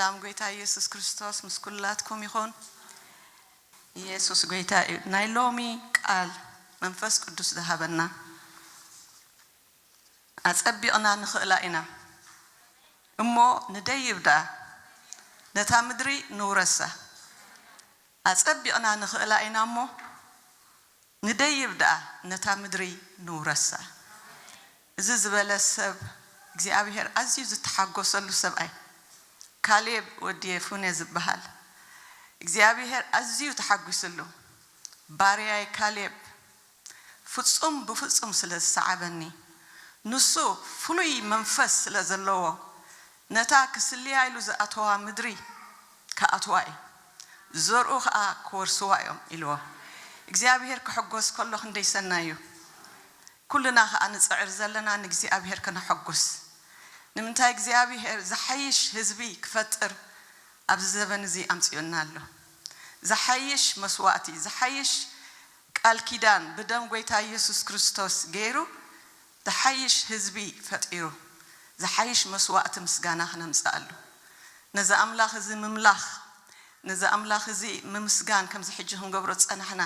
ሰላም ጎይታ ኢየሱስ ክርስቶስ ምስ ኩላትኩም ይኹን። ኢየሱስ ጎይታ እዩ። ናይ ሎሚ ቃል መንፈስ ቅዱስ ዝሃበና፣ ኣጸቢቕና ንኽእላ ኢና እሞ ንደይብ ደኣ ነታ ምድሪ ንውረሳ። ኣጸቢቕና ንኽእላ ኢና እሞ ንደይብ ደኣ ነታ ምድሪ ንውረሳ። እዚ ዝበለ ሰብ እግዚኣብሔር ኣዝዩ ዝተሓጎሰሉ ሰብኣይ ካሌብ ወዲ የፉነ ዝበሃል እግዚኣብሔር ኣዝዩ ተሓጒስሉ። ባርያይ ካሌብ ፍጹም ብፍጹም ስለ ዝሰዓበኒ፣ ንሱ ፍሉይ መንፈስ ስለ ዘለዎ፣ ነታ ክስልያ ኢሉ ዝኣተዋ ምድሪ ክኣትዋ እዩ፣ ዘርኡ ኸኣ ክወርስዋ እዮም ኢልዎ። እግዚኣብሔር ክሕጎስ ከሎ ክንደይ ሰናይ እዩ። ኩልና ኸኣ ንጽዕር ዘለና ንእግዚኣብሔር ከነሐጉስ። ንምንታይ እግዚኣብሔር ዝሓይሽ ህዝቢ ክፈጥር ኣብዚ ዘበን እዚ ኣምጺኡና ኣሎ። ዝሓይሽ መስዋእቲ፣ ዝሓይሽ ቃል ኪዳን ብደም ጎይታ ኢየሱስ ክርስቶስ ገይሩ ዝሓይሽ ህዝቢ ፈጢሩ፣ ዝሓይሽ መስዋእቲ ምስጋና ክነምጽኣሉ። ነዚ ኣምላኽ እዚ ምምላኽ፣ ነዚ ኣምላኽ እዚ ምምስጋን ከምዚ ሕጂ ክንገብሮ ዝጸናሕና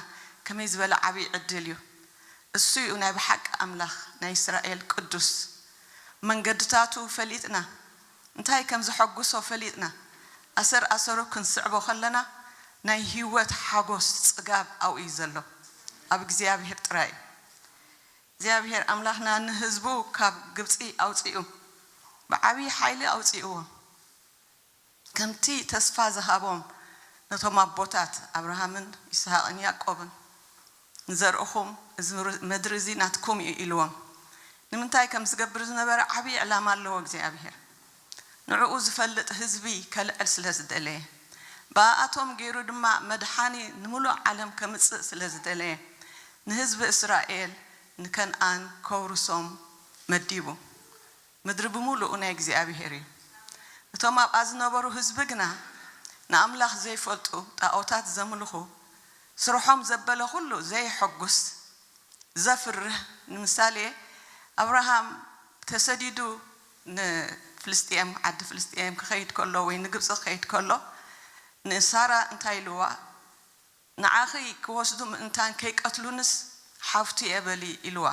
ከመይ ዝበለ ዓብዪ ዕድል እዩ። እሱ እዩ ናይ ብሓቂ ኣምላኽ ናይ እስራኤል ቅዱስ። መንገድታቱ ፈሊጥና፣ እንታይ ከም ዘሐጉሶ ፈሊጥና፣ ኣሰር ኣሰሩ ክንስዕቦ ከለና ናይ ህይወት ሓጎስ ጽጋብ ኣብኡ እዩ ዘሎ። ኣብ እግዚኣብሔር ጥራይ እዩ። እግዚኣብሔር ኣምላኽና ንህዝቡ ካብ ግብጺ ኣውጺኡ፣ ብዓብዪ ሓይሊ ኣውጺእዎም። ከምቲ ተስፋ ዝሃቦም ነቶም ኣቦታት ኣብርሃምን ይስሃቅን ያዕቆብን፣ "ንዘርእኹም እዚ ምድሪ እዚ ናትኩም እዩ" ኢልዎም። ንምንታይ ከም ዝገብር ዝነበረ ዓብዪ ዕላማ ኣለዎ እግዚኣብሔር። ንዕኡ ዝፈልጥ ህዝቢ ከልዕል ስለ ዝደለየ፣ ብኣኣቶም ገይሩ ድማ መድሓኒ ንምሉእ ዓለም ከምጽእ ስለ ዝደለየ፣ ንህዝቢ እስራኤል ንከንኣን ከውርሶም መዲቡ። ምድሪ ብምሉኡ ናይ እግዚኣብሔር እዩ። እቶም ኣብኣ ዝነበሩ ህዝቢ ግና ንኣምላኽ ዘይፈልጡ፣ ጣኦታት ዘምልኹ፣ ስርሖም ዘበለ ኩሉ ዘየሐጉስ፣ ዘፍርህ። ንምሳሌ፣ ኣብርሃም ተሰዲዱ ንፍልስጥኤም፣ ዓዲ ፍልስጥኤም ክኸይድ ከሎ ወይ ንግብጺ ክኸይድ ከሎ፣ ንሳራ እንታይ ኢልዋ? "ንዓኺ ክወስዱ ምእንታን ከይቀትሉንስ ሓፍቱ እየ በሊ" ኢልዋ።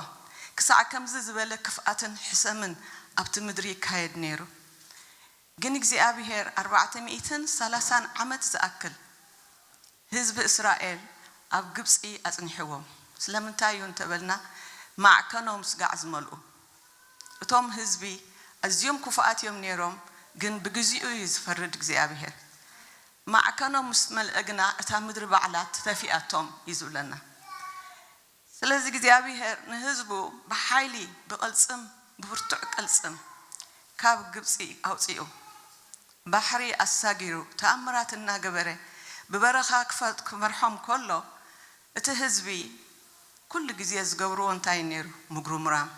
ክሳዕ ከምዚ ዝበለ ክፍኣትን ሕሰምን ኣብቲ ምድሪ ይካየድ ነይሩ። ግን እግዚኣብሔር ኣርባዕተ ሚእትን ሰላሳን ዓመት ዝኣክል ህዝቢ እስራኤል ኣብ ግብጺ ኣጽኒሕዎም። ስለምንታይ እዩ እንተበልና፣ ማዕከኖም ስጋዕ ዝመልኡ። እቶም ህዝቢ ኣዝዮም ክፉኣት እዮም ነይሮም፣ ግን ብግዚኡ እዩ ዝፈርድ እግዚኣብሔር። ማዕከኖም ምስ መልአ ግና እታ ምድሪ ባዕላ ተተፊኣቶም እዩ ዝብለና። ስለዚ እግዚኣብሔር ንህዝቡ ብሓይሊ፣ ብቕልጽም፣ ብብርቱዕ ቅልጽም ካብ ግብጺ ኣውጺኡ፣ ባሕሪ ኣሳጊሩ፣ ተኣምራት እናገበረ ብበረኻ ክፈ-፣ ክመርሖም ከሎ፣ እቲ ህዝቢ ኩሉ ግዜ ዝገብርዎ እንታይ ነይሩ? ምጉርምራም።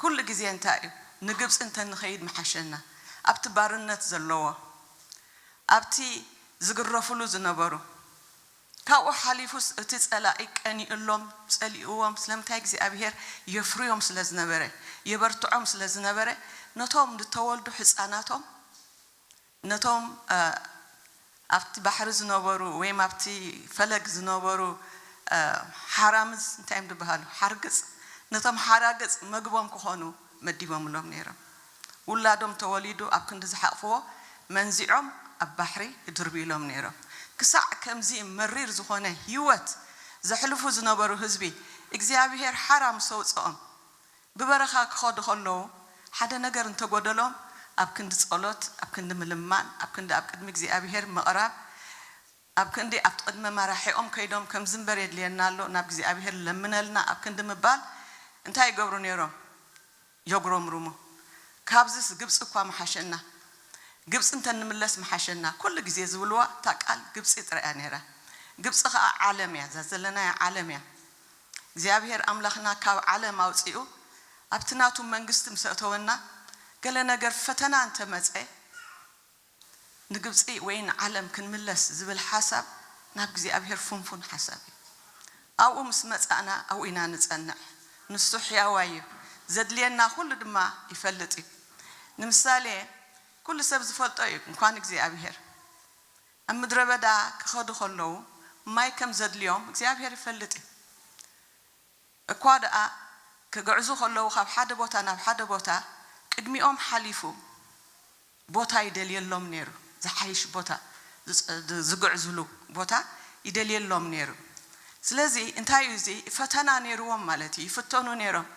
ኩሉ ግዜ እንታይ እዩ? ንግብጺ እንተ ንኸይድ ምሓሸና። ኣብቲ ባርነት ዘለዎ፣ ኣብቲ ዝግረፍሉ ዝነበሩ፣ ካብኡ ሓሊፉስ እቲ ጸላኢ ቀኒኡሎም፣ ጸሊእዎም። ስለምንታይ? እግዚኣብሔር የፍርዮም ስለ ዝነበረ፣ የበርትዖም ስለ ዝነበረ፣ ነቶም ዝተወልዱ ህጻናቶም፣ ነቶም፣ እ፣ ኣብቲ ባሕሪ ዝነበሩ ወይም ኣብቲ ፈለግ ዝነበሩ፣ እ፣ ሓራምዝ እንታይ እዮም ዝበሃሉ? ሓርግጽ። ነቶም ሓራግጽ መግቦም ክኾኑ መዲቦምሎም ነይሮም። ውላዶም ተወሊዱ ኣብ ክንዲ ዝሓቕፍዎ መንዚዖም ኣብ ባሕሪ ይድርብዩሎም ነይሮም። ክሳዕ ከምዚ መሪር ዝኾነ ህይወት ዘሕልፉ ዝነበሩ ህዝቢ እግዚኣብሔር ሓራ ምስ ኣውፅኦም፣ ብበረኻ ክኸዱ ከለዉ ሓደ ነገር እንተጎደሎም ኣብ ክንዲ ጸሎት፣ ኣብ ክንዲ ምልማን፣ ኣብ ክንዲ ኣብ ቅድሚ እግዚኣብሔር ምቕራብ፣ ኣብ ክንዲ ኣብ ቅድሚ መራሒኦም ከይዶም ከምዚ እምበር የድልየና ኣሎ፣ ናብ እግዚኣብሔር ለምነልና ኣብ ክንዲ ምባል እንታይ ይገብሩ ነይሮም? የጉረምርሙ። ካብዚስ ግብጺ እኳ ምሓሸና፣ ግብጺ እንተ ንምለስ ምሓሸና፣ ኩሉ ግዜ ዝብልዋ እታ ቃል ግብጺ ጥራይ እያ ነይራ። ግብጺ ኸኣ ዓለም እያ፣ እዛ ዘለናያ ዓለም እያ። እግዚኣብሔር ኣምላኽና ካብ ዓለም ኣውጺኡ ኣብቲ ናቱ መንግስቲ ምስ ኣእተወና፣ ገለ ነገር ፈተና እንተ መጸ፣ ንግብጺ ወይ ንዓለም ክንምለስ ዝብል ሓሳብ ናብ እግዚኣብሔር ፍንፉን ሓሳብ እዩ። ኣብኡ ምስ መጻእና ኣብኡ ኢና ንጸንዕ። ንሱ ሕያዋይ እዩ። ዘድልየና ኩሉ ድማ ይፈልጥ እዩ። ንምሳሌ፣ ኩሉ ሰብ ዝፈልጦ እዩ፣ እንኳን እግዚኣብሔር። ኣብ ምድረ በዳ ክኸዱ ከለዉ ማይ ከም ዘድልዮም እግዚኣብሔር ይፈልጥ እዩ። እኳ ደኣ ክግዕዙ ከለዉ ካብ ሓደ ቦታ ናብ ሓደ ቦታ ቅድሚኦም ሓሊፉ ቦታ ይደልየሎም ነይሩ። ዝሓይሽ ቦታ ዝጽ-፣ ዝግዕዝሉ ቦታ ይደልየሎም ነይሩ። ስለዚ እንታይ እዩ እዚ? ፈተና ነይርዎም ማለት እዩ። ይፍተኑ ነይሮም።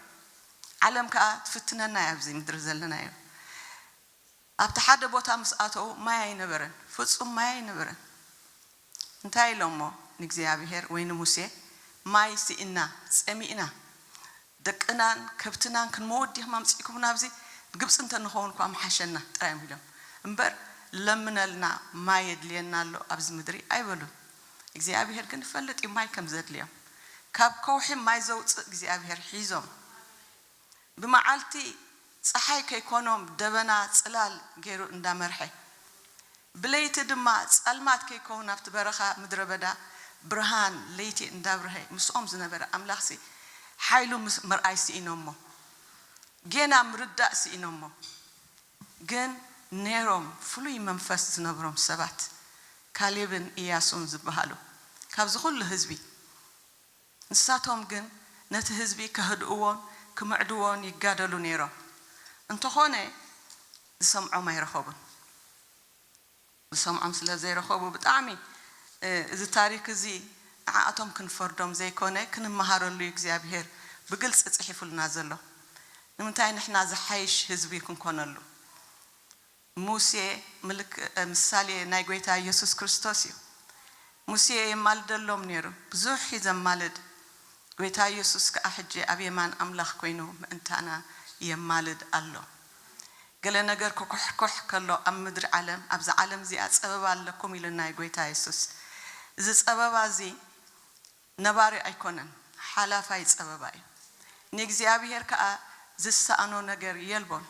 ዓለም ከኣ ትፍትነና እያ ኣብዚ ምድሪ ዘለናዮ። ኣብቲ ሓደ ቦታ ምስ ኣተዉ ማይ ኣይነበረን፣ ፍጹም ማይ ኣይነበረን። እንታይ ኢሎሞ ንእግዚኣብሔር ወይ ንሙሴ? ማይ ስኢና፣ ጸሚእና፣ ደቅናን ከብትናን ክንመውት ዲኹም ኣምጺእኩምና ኣብዚ? ግብጺ እንተ ንኸውን እኳ ምሓሸና ጥራይ እዮም ኢሎም። እምበር ለምነልና፣ ማይ የድልየና ኣሎ ኣብዚ ምድሪ ኣይበሉን። እግዚኣብሔር ግን ይፈልጥ እዩ ማይ ከም ዘድልዮም። ካብ ከውሒ ማይ ዘውጽእ እግዚኣብሔር ሒዞም። ብመዓልቲ ጸሓይ ከይኮኖም ደበና ጽላል ገይሩ እንዳመርሐ፣ ብለይቲ ድማ ጸልማት ከይከውን ኣብቲ በረኻ ምድረ በዳ ብርሃን ለይቲ እንዳብርሀ ምስኦም ዝነበረ ኣምላኽሲ ሓይሉ ምስ-፣ ምርኣይ ስኢኖሞ። ጌና ምርዳእ ስኢኖሞ። ግን ነይሮም ፍሉይ መንፈስ ዝነብሮም ሰባት፣ ካሌብን ኢያሱን ዝበሃሉ፣ ካብዚ ኩሉ ህዝቢ። ንሳቶም ግን ነቲ ህዝቢ ከህድእዎን ክምዕድዎን ይጋደሉ ነይሮም። እንተኾነ ዝሰምዖም ኣይረኸቡን። ዝሰምዖም ስለ ዘይረኸቡ ብጣዕሚ፣ እ፣ እዚ ታሪክ እዚ ንዓኣቶም ክንፈርዶም ዘይኮነ ክንመሃረሉ እዩ እግዚኣብሄር ብግልጺ ጽሒፉልና ዘሎ። ንምንታይ ንሕና ዝሓይሽ ህዝቢ ክንኮነሉ? ሙሴ ምልክ-፣ እ፣ ምሳሌ ናይ ጐይታ ኢየሱስ ክርስቶስ እዩ። ሙሴ የማልደሎም ነይሩ፣ ብዙሕ እዩ ዘማልድ። ጐይታ ኢየሱስ ከኣ ሕጂ ኣብ የማን ኣምላኽ ኮይኑ ምእንታና የማልድ ኣሎ። ገለ ነገር ክኩሕኩሕ ከሎ ኣብ ምድሪ ዓለም፣ ኣብዛ ዓለም እዚኣ ጸበባ ኣለኩም ኢሉና እዩ ጐይታ የሱስ። እዚ ጸበባ እዚ ነባሪ ኣይኮነን፣ ሓላፋይ ጸበባ እዩ። ንእግዚኣብሔር ከኣ ዝሰኣኖ ነገር የልቦን።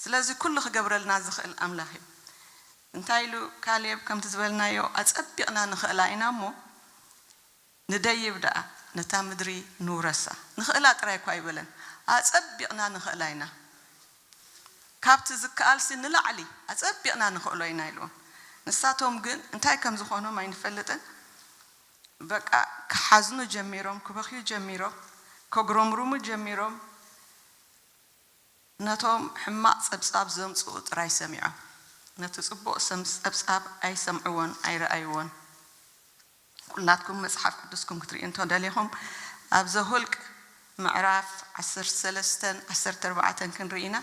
ስለዚ ኩሉ ክገብረልና ዝኽእል ኣምላኽ እዩ። እንታይ ኢሉ ካሌብ? ከምቲ ዝበልናዮ ኣጸቢቕና ንኽእላ ኢና እሞ፣ ንደይብ ደኣ ነታ ምድሪ ንውረሳ። ንኽእላ ጥራይ እኳ ኣይበለን፣ ኣጸቢቕና ንኽእላ ኢና። ካብቲ ዝከኣልሲ ንላዕሊ ኣጸቢቕና ንኽእሎ ኢና ኢልዎም። ንሳቶም ግን እንታይ ከም ዝኾኖም ኣይንፈልጥን። በቃ ክሓዝኑ ጀሚሮም፣ ክበኽዩ ጀሚሮም፣ ከጉረምርሙ ጀሚሮም። ነቶም ሕማቕ ጸብጻብ ዘምጽኡ ጥራይ ሰሚዖም። ነቲ ጽቡቕ ሰም-፣ ጸብጻብ ኣይሰምዕዎን ኣይረኣይዎን። ኩላትኩም መጽሓፍ ቅዱስኩም ክትርእዩ እንተ ደሊኹም፣ ኣብ ዘሁልቅ ምዕራፍ ዓሰርተ ሰለስተን ዓሰርተ ኣርባዕተን ክንርኢ ኢና።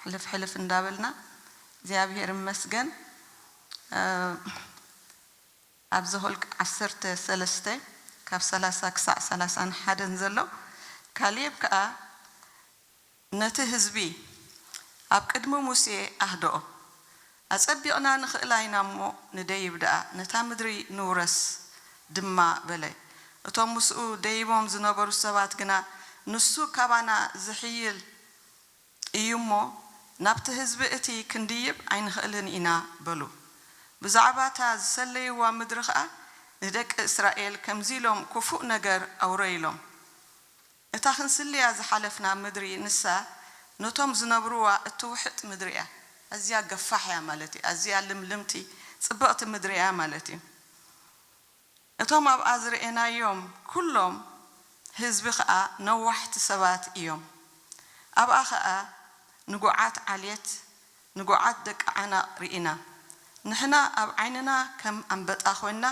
ሕልፍ ሕልፍ እንዳበልና፣ እግዚኣብሔር ይመስገን። እ፣ ኣብ ዘሁልቅ ዓሰርተ ሰለስተ ካብ ሰላሳ ክሳዕ ሰላሳን ሓደን ዘሎ፣ ካሌብ ከኣ ነቲ ህዝቢ ኣብ ቅድሚ ሙሴ ኣህደኦ። ኣጸቢቕና ንኽእላ ኢና እሞ ንደይብ ደኣ፣ ነታ ምድሪ ንውረስ ድማ በለ። እቶም ምስኡ ደይቦም ዝነበሩ ሰባት ግና፣ ንሱ ካባና ዝሕይል እዩ እሞ፣ ናብቲ ህዝቢ እቲ ክንድይብ ኣይንኽእልን ኢና በሉ። ብዛዕባ እታ ዝሰለይዋ ምድሪ ኸኣ ንደቂ እስራኤል ከምዚ ኢሎም ክፉእ ነገር ኣውረዩሎም። እታ ክንስልያ ዝሓለፍና ምድሪ ንሳ ነቶም ዝነብርዋ እትውሕጥ ምድሪ እያ። ኣዝያ ገፋሕ እያ ማለት እዩ። ኣዝያ ልምልምቲ ጽብቕቲ ምድሪ እያ ማለት እዩ። እቶም ኣብኣ ዝረኤናዮም ኩሎም ህዝቢ ኸኣ ነዋሕቲ ሰባት እዮም። ኣብኣ ኸኣ ንጉዓት ዓሌት፣ ንጉዓት ደቂ ዓናቕ ርኢና። ንሕና ኣብ ዓይንና ከም ኣንበጣ ኾንና፣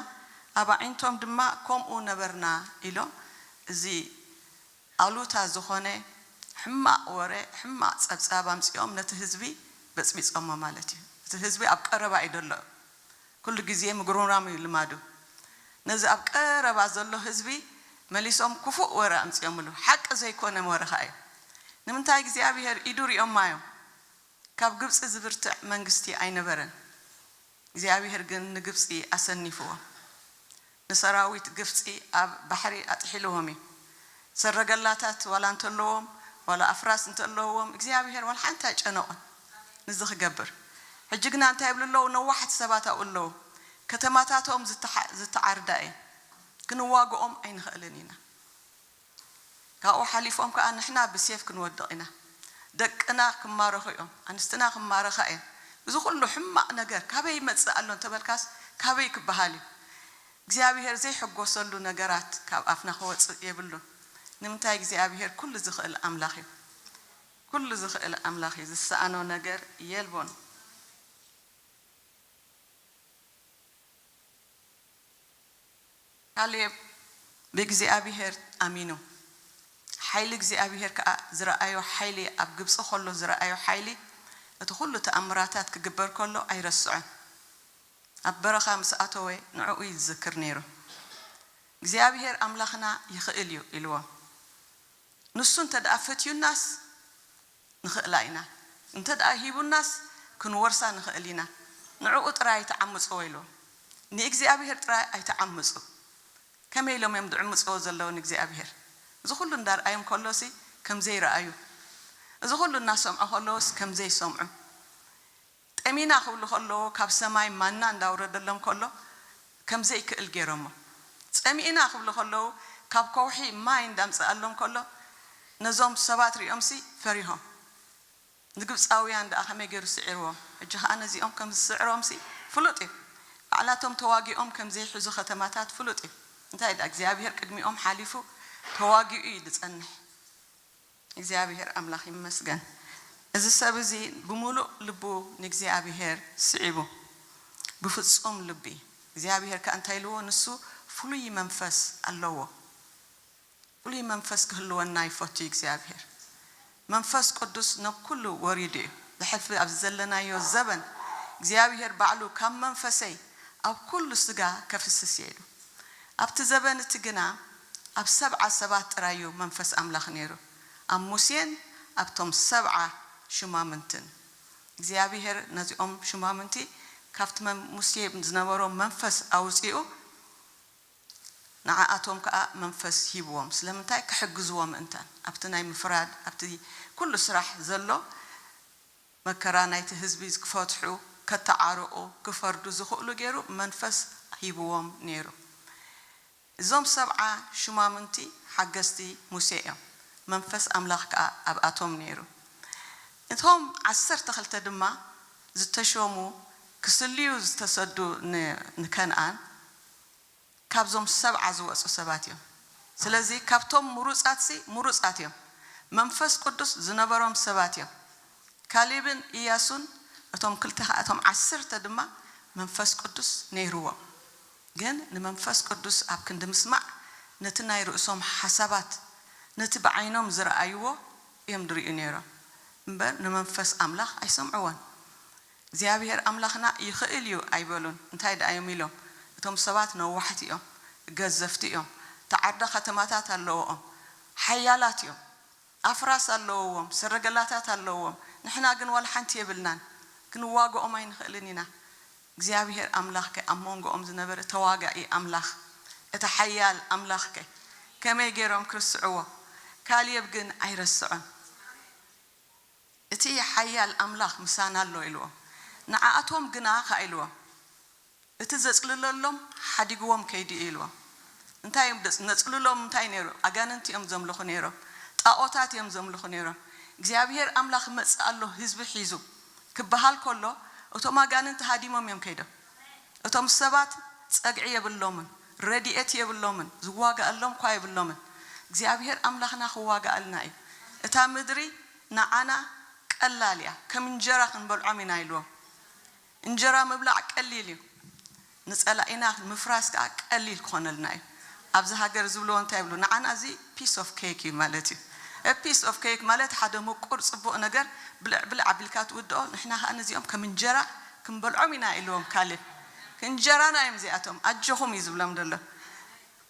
ኣብ ኣዒንቶም ድማ ከምኡ ነበርና ኢሎም፣ እዚ ኣሉታ ዝኾነ ሕማቕ ወረ፣ ሕማቕ ጸብጻብ ኣምጺኦም ነቲ ህዝቢ በጽቢጾሞ ማለት እዩ። እቲ ህዝቢ ኣብ ቀረባ እዩ ዘሎ። ኩሉ ግዜ ምጉርምራም እዩ ልማዱ። ነዚ ኣብ ቀረባ ዘሎ ህዝቢ መሊሶም ክፉእ ወረ ኣምጺኦምሉ። ሓቂ ዘይኮነ ወረ ኸኣ እዩ። ንምንታይ እግዚኣብሔር ኢዱ ሪኦማ እዮም። ካብ ግብጺ ዝብርትዕ መንግስቲ ኣይነበረን። እግዚኣብሔር ግን ንግብጺ ኣሰኒፍዎም። ንሰራዊት ግብጺ ኣብ ባሕሪ ኣጥሒልዎም እዩ። ሰረገላታት ዋላ እንተለዎም፣ ዋላ ኣፍራስ እንተለዎም፣ እግዚኣብሔር ዋላ ሓንቲ ኣይጨነቖን ንዚ ክገብር። ሕጂ ግና እንታይ ይብሉ ኣለዉ? ነዋሕቲ ሰባት ኣብኡ ኣለዉ። ከተማታቶም ዝተሓ-፣ ዝተዓርዳ እየን። ክንዋግኦም ኣይንኽእልን ኢና። ካብኡ ሓሊፎም ከኣ ንሕና ብሴፍ ክንወድቕ ኢና። ደቅና ክማረኹ እዮም፣ ኣንስትና ክማረኻ እየን፣ እዚ ኩሉ ሕማቕ ነገር ካበይ ይመጽእ ኣሎ እንተበልካስ፣ ካበይ ክበሃል እዩ? እግዚኣብሔር ዘይሕጎሰሉ ነገራት ካብ ኣፍና ክወጽእ የብሉን። ንምንታይ? እግዚኣብሔር ኩሉ ዝኽእል ኣምላኽ እዩ። ኩሉ ዝኽእል ኣምላኽ እዩ። ዝሰኣኖ ነገር የልቦን። ካሌብ ብእግዚኣብሔር ኣሚኑ፣ ሓይሊ እግዚኣብሔር ከኣ ዝረኣዮ ሓይሊ፣ ኣብ ግብጺ ከሎ ዝረኣዮ ሓይሊ፣ እቲ ኩሉ ተኣምራታት ክግበር ከሎ ኣይረስዖን። ኣብ በረኻ ምስ ኣተወ ንዕኡ እዩ ዝዝክር ነይሩ። እግዚኣብሔር ኣምላኽና ይኽእል እዩ ኢልዎም። ንሱ እንተ ደኣ ፈትዩናስ ንኽእላ ኢና፣ እንተ ደኣ ሂቡናስ ክንወርሳ ንኽእል ኢና። ንዕኡ ጥራይ ኣይትዓምጽዎ ኢልዎም። ንእግዚኣብሔር ጥራይ ኣይትዓምጹ። ከመይ ኢሎም እዮም ዝዕምጽዎ ዘለዉ ንእግዚኣብሔር? እዚ ኩሉ እንዳርኣዮም ከሎሲ ከም ዘይረኣዩ፣ እዚ ኩሉ እናሰምዑ ከለዉስ ከም ዘይሰምዑ፣ ጠሚና ክብሉ ከለዉ ካብ ሰማይ ማና እንዳውረደሎም ከሎ ከም ዘይክእል ገይሮሞ። ጸሚእና ክብሉ ከለዉ ካብ ከውሒ ማይ እንዳምጽኣሎም ከሎ ነዞም ሰባት ሪኦምሲ ፈሪሆም። ንግብጻውያን ደኣ ከመይ ገይሩ ስዒርዎም? ሕጂ ኸኣ ነዚኦም ከም ዝስዕሮምሲ ፍሉጥ እዩ። ባዕላቶም ተዋጊኦም ከም ዘይሕዙ ከተማታት ፍሉጥ እዩ። እንታይ ደኣ እግዚኣብሔር ቅድሚኦም ሓሊፉ ተዋጊኡ እዩ ዝጸንሕ። እግዚኣብሔር ኣምላኽ ይመስገን። እዚ ሰብ እዚ ብምሉእ ልቡ ንእግዚኣብሔር ስዒቡ፣ ብፍጹም ልቢ። እግዚኣብሔር ከኣ እንታይ ኢልዎ? ንሱ ፍሉይ መንፈስ ኣለዎ። ፍሉይ መንፈስ ክህልወና ይፈቱ እዩ እግዚኣብሔር። መንፈስ ቅዱስ ናብ ኩሉ ወሪዱ እዩ። ብሕልፊ ኣብዚ ዘለናዮ ዘበን እግዚኣብሔር ባዕሉ ካብ መንፈሰይ ኣብ ኩሉ ስጋ ከፍስስ እየ ኢሉ። ኣብቲ ዘበን እቲ ግና ኣብ ሰብዓ ሰባት ጥራይ እዩ መንፈስ ኣምላኽ ነይሩ፣ ኣብ ሙሴን ኣብቶም ሰብዓ ሹማምንትን። እግዚኣብሔር ነዚኦም ሹማምንቲ ካብቲ መን-፣ ሙሴ ዝነበሮ መንፈስ ኣውጺኡ ንዓኣቶም ከኣ መንፈስ ሂብዎም። ስለምንታይ? ክሕግዝዎ ምእንታን፣ ኣብቲ ናይ ምፍራድ፣ ኣብቲ ኩሉ ስራሕ ዘሎ መከራ ናይቲ ህዝቢ ክፈትሑ፣ ከተዓርቑ፣ ክፈርዱ ዝኽእሉ ገይሩ መንፈስ ሂብዎም ነይሩ። እዞም ሰብዓ ሹማምንቲ ሓገዝቲ ሙሴ እዮም። መንፈስ ኣምላኽ ከኣ ኣብኣቶም ነይሩ። እቶም ዓሰርተ ክልተ ድማ ዝተሾሙ ክስልዩ ዝተሰዱ ን-፣ ንከነኣን ካብዞም ሰብዓ ዝወጹ ሰባት እዮም። ስለዚ ካብቶም ምሩጻትሲ ምሩጻት እዮም። መንፈስ ቅዱስ ዝነበሮም ሰባት እዮም። ካሌብን ኢያሱን እቶም ክልተ ከኣ እቶም ዓሰርተ ድማ መንፈስ ቅዱስ ነይርዎም። ግን ንመንፈስ ቅዱስ ኣብ ክንዲ ምስማዕ ነቲ ናይ ርእሶም ሓሳባት፣ ነቲ ብዓይኖም ዝረኣይዎ እዮም ዝርእዩ ነይሮም። እምበር ንመንፈስ ኣምላኽ ኣይሰምዕዎን። እግዚኣብሔር ኣምላኽና ይኽእል እዩ ኣይበሉን። እንታይ ደኣ እዮም ኢሎም? እቶም ሰባት ነዋሕቲ እዮም፣ ገዘፍቲ እዮም፣ ተዓርደ ከተማታት ኣለውኦም፣ ሓያላት እዮም፣ ኣፍራስ ኣለውዎም፣ ሰረገላታት ኣለውዎም። ንሕና ግን ዋላ ሓንቲ የብልናን፣ ክንዋግኦም ኣይንኽእልን ኢና። እግዚኣብሔር ኣምላኽ ከ ኣብ መንጎኦም ዝነበረ ተዋጋኢ ኣምላኽ፣ እቲ ሓያል ኣምላኽ ከ ከመይ ገይሮም ክርስዕዎ? ካሌብ ግን ኣይረስዖን። እቲ ሓያል ኣምላኽ ምሳና ኣሎ ኢልዎም። ንዓኣቶም ግና ኸኣ ኢልዎም፣ እቲ ዘጽልለሎም ሓዲግዎም ከይዱ እዩ ኢልዎም። እንታይ እዮም ደጽ-፣ ነጽልሎም እንታይ ነይሩ? ኣጋንንቲ እዮም ዘምልኹ ነይሮም። ጣኦታት እዮም ዘምልኹ ነይሮም። እግዚኣብሔር ኣምላኽ ይመጽእ ኣሎ ህዝቢ ሒዙ ክበሃል ከሎ፣ እቶም ኣጋንንቲ ሃዲሞም እዮም ከይዶም። እቶም ሰባት ጸግዒ የብሎምን፣ ረድኤት የብሎምን፣ ዝዋጋኣሎም እኳ የብሎምን። እግዚኣብሔር ኣምላኽና ክዋጋኣልና እዩ። እታ ምድሪ ንዓና ቀላል እያ፣ ከም እንጀራ ክንበልዖም ኢና ኢልዎም። እንጀራ ምብላዕ ቀሊል እዩ፣ ንጸላኢና ምፍራስ ከኣ ቀሊል ክኾነልና እዩ። ኣብዚ ሃገር ዝብልዎ እንታይ ይብሉ? ንዓና እዚ ፒስ ኦፍ ኬክ እዩ ማለት እዩ። ፒስ ኦፍ ኬክ ማለት ሓደ ምቁር ጽቡቕ ነገር ብልዕ ብልዕ ኣቢልካ ትውድኦ፣ ንሕና ከኣ ነዚኦም ከም እንጀራ ክንበልዖም ኢና ኢልዎም ካሌብ። እንጀራና እዮም እዚኣቶም፣ ኣጆኹም እዩ ዝብሎም ዘሎ።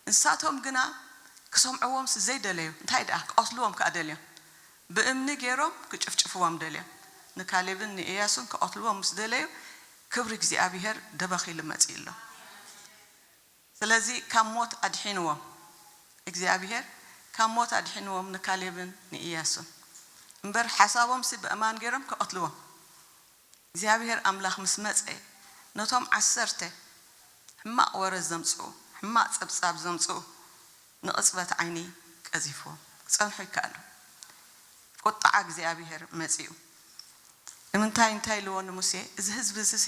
ንሳቶም ግና ክሰምዕዎም ዘይደለዩ፣ እንታይ ደኣ ክቐትልዎም ከኣ ደልዮም። ብእምኒ ገይሮም ክጭፍጭፍዎም ደልዮም። ንካሌብን ንኢያሱን ክቐትልዎም ምስ ደለዩ፣ ክብሪ እግዚኣብሔር ደበኽ ኢሉ መጺኡ ኣሎ። ስለዚ ካብ ሞት ኣድሒንዎም፣ እግዚኣብሔር ካብ ሞት ኣድሒንዎም ንካሌብን ንኢያሱን። እምበር ሓሳቦምሲ ብእማን ገይሮም ክቐትልዎም። እግዚኣብሔር ኣምላኽ ምስ መጸ፣ ነቶም ዓሰርተ ሕማቕ ወረ ዘምጽኡ፣ ሕማቕ ጸብጻብ ዘምጽኡ ንቕጽበት ዓይኒ ቀዚፍዎም። ክጸንሑ ይከኣሉ። ቁጥዓ እግዚኣብሔር መጺኡ። ንምንታይ እንታይ ኢልዎ ንሙሴ? "እዚ ህዝቢ እዚ ሲ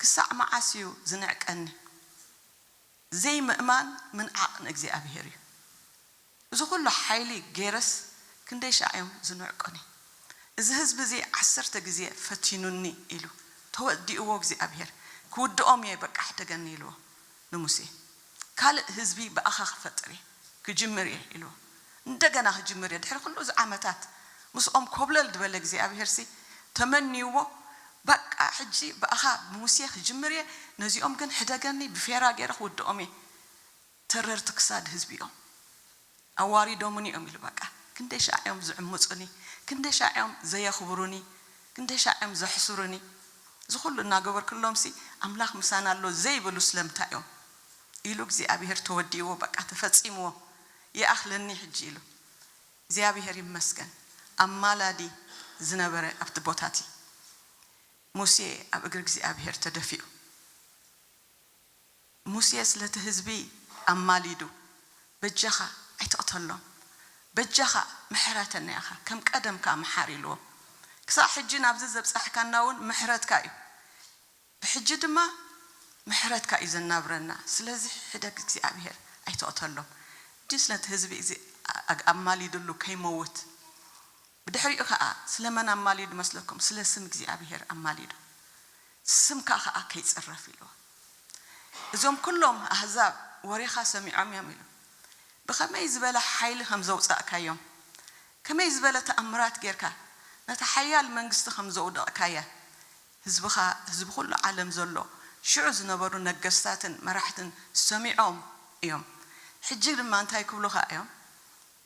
ክሳዕ መዓስ እዩ ዝንዕቀኒ?" ዘይምእማን ምንዓቕ ንእግዚኣብሔር እዩ። እዚ ኩሉ ሓይሊ ገይረስ ክንደይ ሻዕ እዮም ዝንዕቁኒ? እዚ ህዝቢ እዚ ዓሰርተ ግዜ ፈቲኑኒ ኢሉ ተወዲእዎ እግዚኣብሔር። ክውድኦም እየ በቃ ሕደገኒ ኢልዎ ንሙሴ። ካልእ ህዝቢ ብኣኻ ክፈጥር እየ፣ ክጅምር እየ ኢልዎ። እንደገና ክጅምር እየ። ድሕሪ ኩሉ እዚ ዓመታት ምስኦም ኮብለል ዝበለ እግዚኣብሔር ሲ ተመንይዎ፣ በቃ ሕጂ ብኣኻ ብሙሴ ክጅምር እየ፣ ነዚኦም ግን ሕደገኒ፣ ብፌራ ገይረ ክውድኦም እየ። ተረርቲ ክሳድ ህዝቢ እዮም። ኣዋሪዶምኒ እዮም ኢሉ በቃ። ክንደይ ሻዕ እዮም ዝዕምፁኒ፣ ክንደይ ሻዕ እዮም ዘየኽብሩኒ፣ ክንደይ ሻዕ እዮም ዘሕስሩኒ። እዚ ኩሉ እናገበርክሎም ሲ ኣምላኽ ምሳና ኣሎ ዘይብሉ ስለምንታይ እዮም? ኢሉ እግዚኣብሔር ተወዲእዎ በቃ ተፈጺምዎ። ይኣኽለኒ ሕጂ ኢሉ። እግዚኣብሔር ይመስገን። ኣማላዲ ዝነበረ ኣብቲ ቦታ እቲ ሙሴ ኣብ እግሪ እግዚኣብሔር ተደፊኡ። ሙሴ ስለቲ ህዝቢ ኣማሊዱ፣ "በጃኻ ኣይትቕተሎም፣ በጃኻ ምሕረተና ኢኻ፣ ከም ቀደምካ ምሓር" ኢልዎ። ክሳዕ ሕጂ ናብዚ ዘብጻሕካና እውን ምሕረትካ እዩ። ብሕጂ ድማ ምሕረትካ እዩ ዘናብረና። ስለዚ ሕደግ እግዚኣብሔር፣ ኣይትቕተሎም። ሕጂ ስለቲ ህዝቢ እዚ ኣ-፣ ኣማሊድሉ ከይመውት። ብድሕሪኡ ኸኣ ስለ መን ኣማሊዱ መስለኩም? ስለ ስም እግዚኣብሔር ኣማሊዱ። "ስምካ ኸኣ ከይጽረፍ" ኢልዎ። "እዞም ኩሎም ኣህዛብ ወሬኻ ሰሚዖም እዮም" ኢሉ። ብኸመይ ዝበለ ሓይሊ ከም ዘውጻእካዮም፣ ከመይ ዝበለ ተኣምራት ጌርካ ነታ ሓያል መንግስቲ ከም ዘውደቕካያ፣ ህዝብኻ፣ ህዝቢ ኩሉ ዓለም ዘሎ፣ ሽዑ ዝነበሩ ነገስታትን መራሕትን ሰሚዖም እዮም። ሕጂ ድማ እንታይ ክብሉኻ እዮም?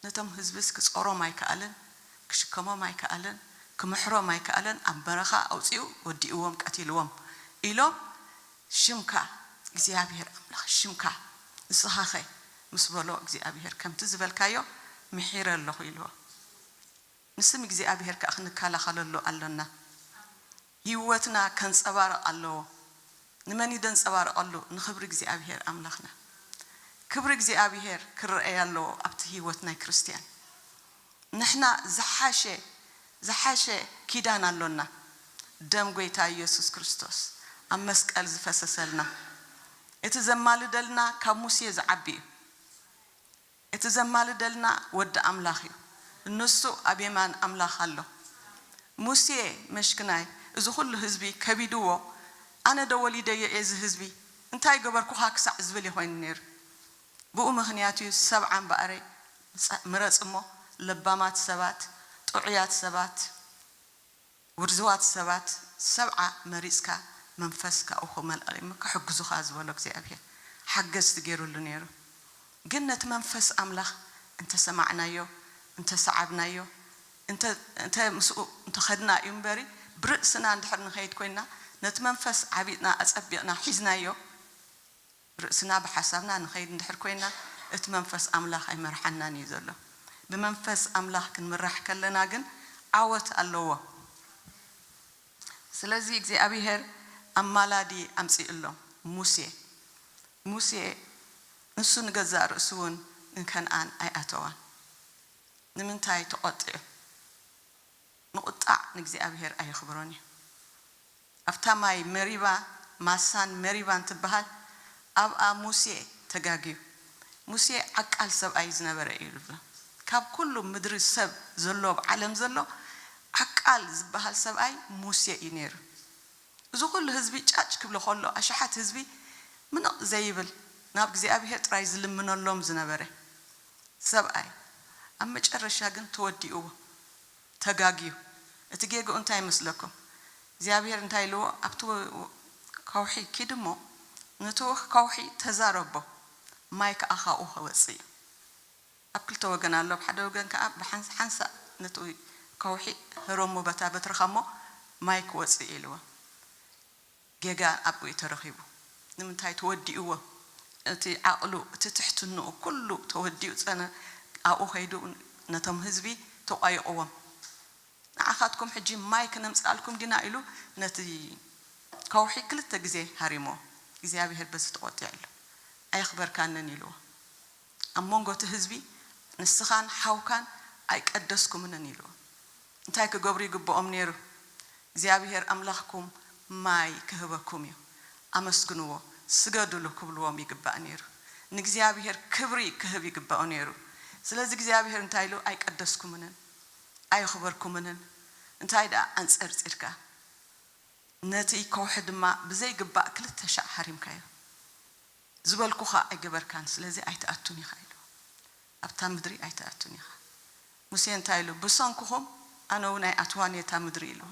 ነቶም ህዝብስ ክጾሮም ኣይከኣለን፣ ክሽከሞም ኣይከኣለን፣ ክምሕሮም ኣይከኣለን፣ ኣብ በረኻ ኣውጺኡ ወዲእዎም፣ ቀቲልዎም ኢሎም፣ "ሽምካ እግዚኣብሔር ኣምላኽ፣ ሽምካ ንስኻኸ?" ምስ በሎ፣ እግዚኣብሔር፣ "ከምቲ ዝበልካዮ ምሒረ ኣለኹ" ኢልዎ። ንስም እግዚኣብሔር ከኣ ክንከላኸለሉ ኣሎና። ህይወትና ከንጸባርቕ ኣለዎ። ንመን እዩ ደንጸባርቐሉ? ንኽብሪ እግዚኣብሔር ኣምላኽና። ክብሪ እግዚኣብሔር ክረኣይ ኣለዎ ኣብቲ ህይወት ናይ ክርስትያን። ንሕና ዝሓሸ፣ ዝሓሸ ኪዳን ኣሎና። ደም ጐይታ ኢየሱስ ክርስቶስ ኣብ መስቀል ዝፈሰሰልና። እቲ ዘማልደልና ካብ ሙሴ ዝዓቢ እዩ። እቲ ዘማልደልና ወዲ ኣምላኽ እዩ። ንሱ ኣብ የማን ኣምላኽ ኣሎ። ሙሴ መሽክናይ፣ እዚ ኩሉ ህዝቢ ከቢድዎ፣ ኣነ ዶ ወሊደዮ እየ እዚ ህዝቢ? እንታይ ገበርኩኻ ክሳዕ ዝብል እዩ ኮይኑ ነይሩ። ብኡ ምኽንያት እዩ ሰብዓ እምበኣረይ ምጸ-፣ ምረጽ እሞ ለባማት ሰባት፣ ጥዑያት ሰባት፣ ውርዙዋት ሰባት ሰብዓ መሪጽካ መንፈስ ካብኡ ክመልእ እሞ ክሕግዙኻ ዝበሎ እግዚኣብሔር ሓገዝቲ ገይሩሉ ነይሩ። ግን ነቲ መንፈስ ኣምላኽ እንተሰማዕናዮ፣ እንተሰዓብናዮ፣ እንተ፣ እንተ ምስኡ እንተኸድና እዩ እምበሪ፣ ብርእስና እንድሕር ንኸይድ ኮይንና፣ ነቲ መንፈስ ዓቢጥና፣ ኣጸቢቕና ሒዝናዮ፣ ርእስና ብሓሳብና ንኸይድ እንድሕር ኮይንና፣ እቲ መንፈስ ኣምላኽ ኣይመርሓናን እዩ ዘሎ። ብመንፈስ ኣምላኽ ክንምራሕ ከለና ግን ዓወት ኣለዎ። ስለዚ እግዚኣብሔር ኣማላዲ ኣምጺእሎም፣ ሙሴ። ሙሴ ንሱ ንገዛእ ርእሱ እውን ንከነኣን ኣይኣተዋን። ንምንታይ ተቖጢዑ? ምቑጣዕ ንእግዚኣብሔር ኣየኽብሮን እዩ። ኣብታ ማይ መሪባ፣ ማሳን መሪባን ትበሃል፣ ኣብኣ ሙሴ ተጋግዩ። ሙሴ ዓቃል ሰብኣይ ዝነበረ እዩ ዝብሎ። ካብ ኩሉ ምድሪ ሰብ ዘሎ፣ ኣብ ዓለም ዘሎ ዓቃል ዝበሃል ሰብኣይ ሙሴ እዩ ነይሩ። እዚ ኩሉ ህዝቢ ጫጭ ክብሎ ከሎ፣ ኣሽሓት ህዝቢ ምንቕ ዘይብል፣ ናብ እግዚኣብሔር ጥራይ ዝልምነሎም ዝነበረ ሰብኣይ፣ ኣብ መጨረሻ ግን ተወዲእዎ፣ ተጋግዩ። እቲ ጌግኡ እንታይ ይመስለኩም? እግዚኣብሔር እንታይ ኢልዎ? ኣብቲ ወ-፣ ወ-፣ ከውሒ ኪድ እሞ፣ ነቲ ወ-፣ ከውሒ ተዛረቦ፣ ማይ ከኣ ካብኡ ክወጽእ እዩ። ኣብ ክልተ ወገን ኣሎ። ኣብ ሓደ ወገን ከኣ ብሓንሳ-፣ ሓንሳእ ነቲ ከውሒ ህረሞ በታ በትርኻ እሞ ማይ ክወጽእ እዩ ኢልዎ። ጌጋ ኣብኡ እዩ ተረኺቡ። ንምንታይ? ተወዲእዎ። እቲ ዓቕሉ፣ እቲ ትሕትንኡ ኩሉ ተወዲኡ ጸነ-፣ ኣብኡ ከይዱ ነቶም ህዝቢ ተቋይቕዎም። ንዓኻትኩም ሕጂ ማይ ክነምጽኣልኩም ዲና ኢሉ ነቲ ከውሒ ክልተ ግዜ ሃሪምዎ። እግዚኣብሔር በዚ ተቖጢዑ ኣሎ። ኣየኽበርካንን ኢልዎ። ኣብ መንጎ እቲ ህዝቢ ንስኻን ሓውካን ኣይቀደስኩምንን ኢልዎ። እንታይ ክገብሩ ይግብኦም ነይሩ? እግዚኣብሔር ኣምላኽኩም ማይ ክህበኩም እዩ፣ ኣመስግንዎ፣ ስገዱሉ ክብልዎም ይግባእ ነይሩ። ንእግዚኣብሔር ክብሪ ክህብ ይግባኦ ነይሩ። ስለዚ እግዚኣብሔር እንታይ ኢሉ? ኣይቀደስኩምንን ኣየኽበርኩምንን፣ እንታይ ደኣ ኣንጸርጺርካ፣ ነቲ ከውሒ ድማ ብዘይግባእ ክልተ ሻዕ ሃሪምካዮ። ዝበልኩኻ ኣይገበርካን፣ ስለዚ ኣይትኣቱን ኢኻ ኢልዎ። ኣብታ ምድሪ ኣይትኣቱን ኢኻ። ሙሴ እንታይ ኢሉ? ብሰንክኹም ኣነ እውን ኣይኣትዋን እየ እታ ምድሪ ኢልዎ።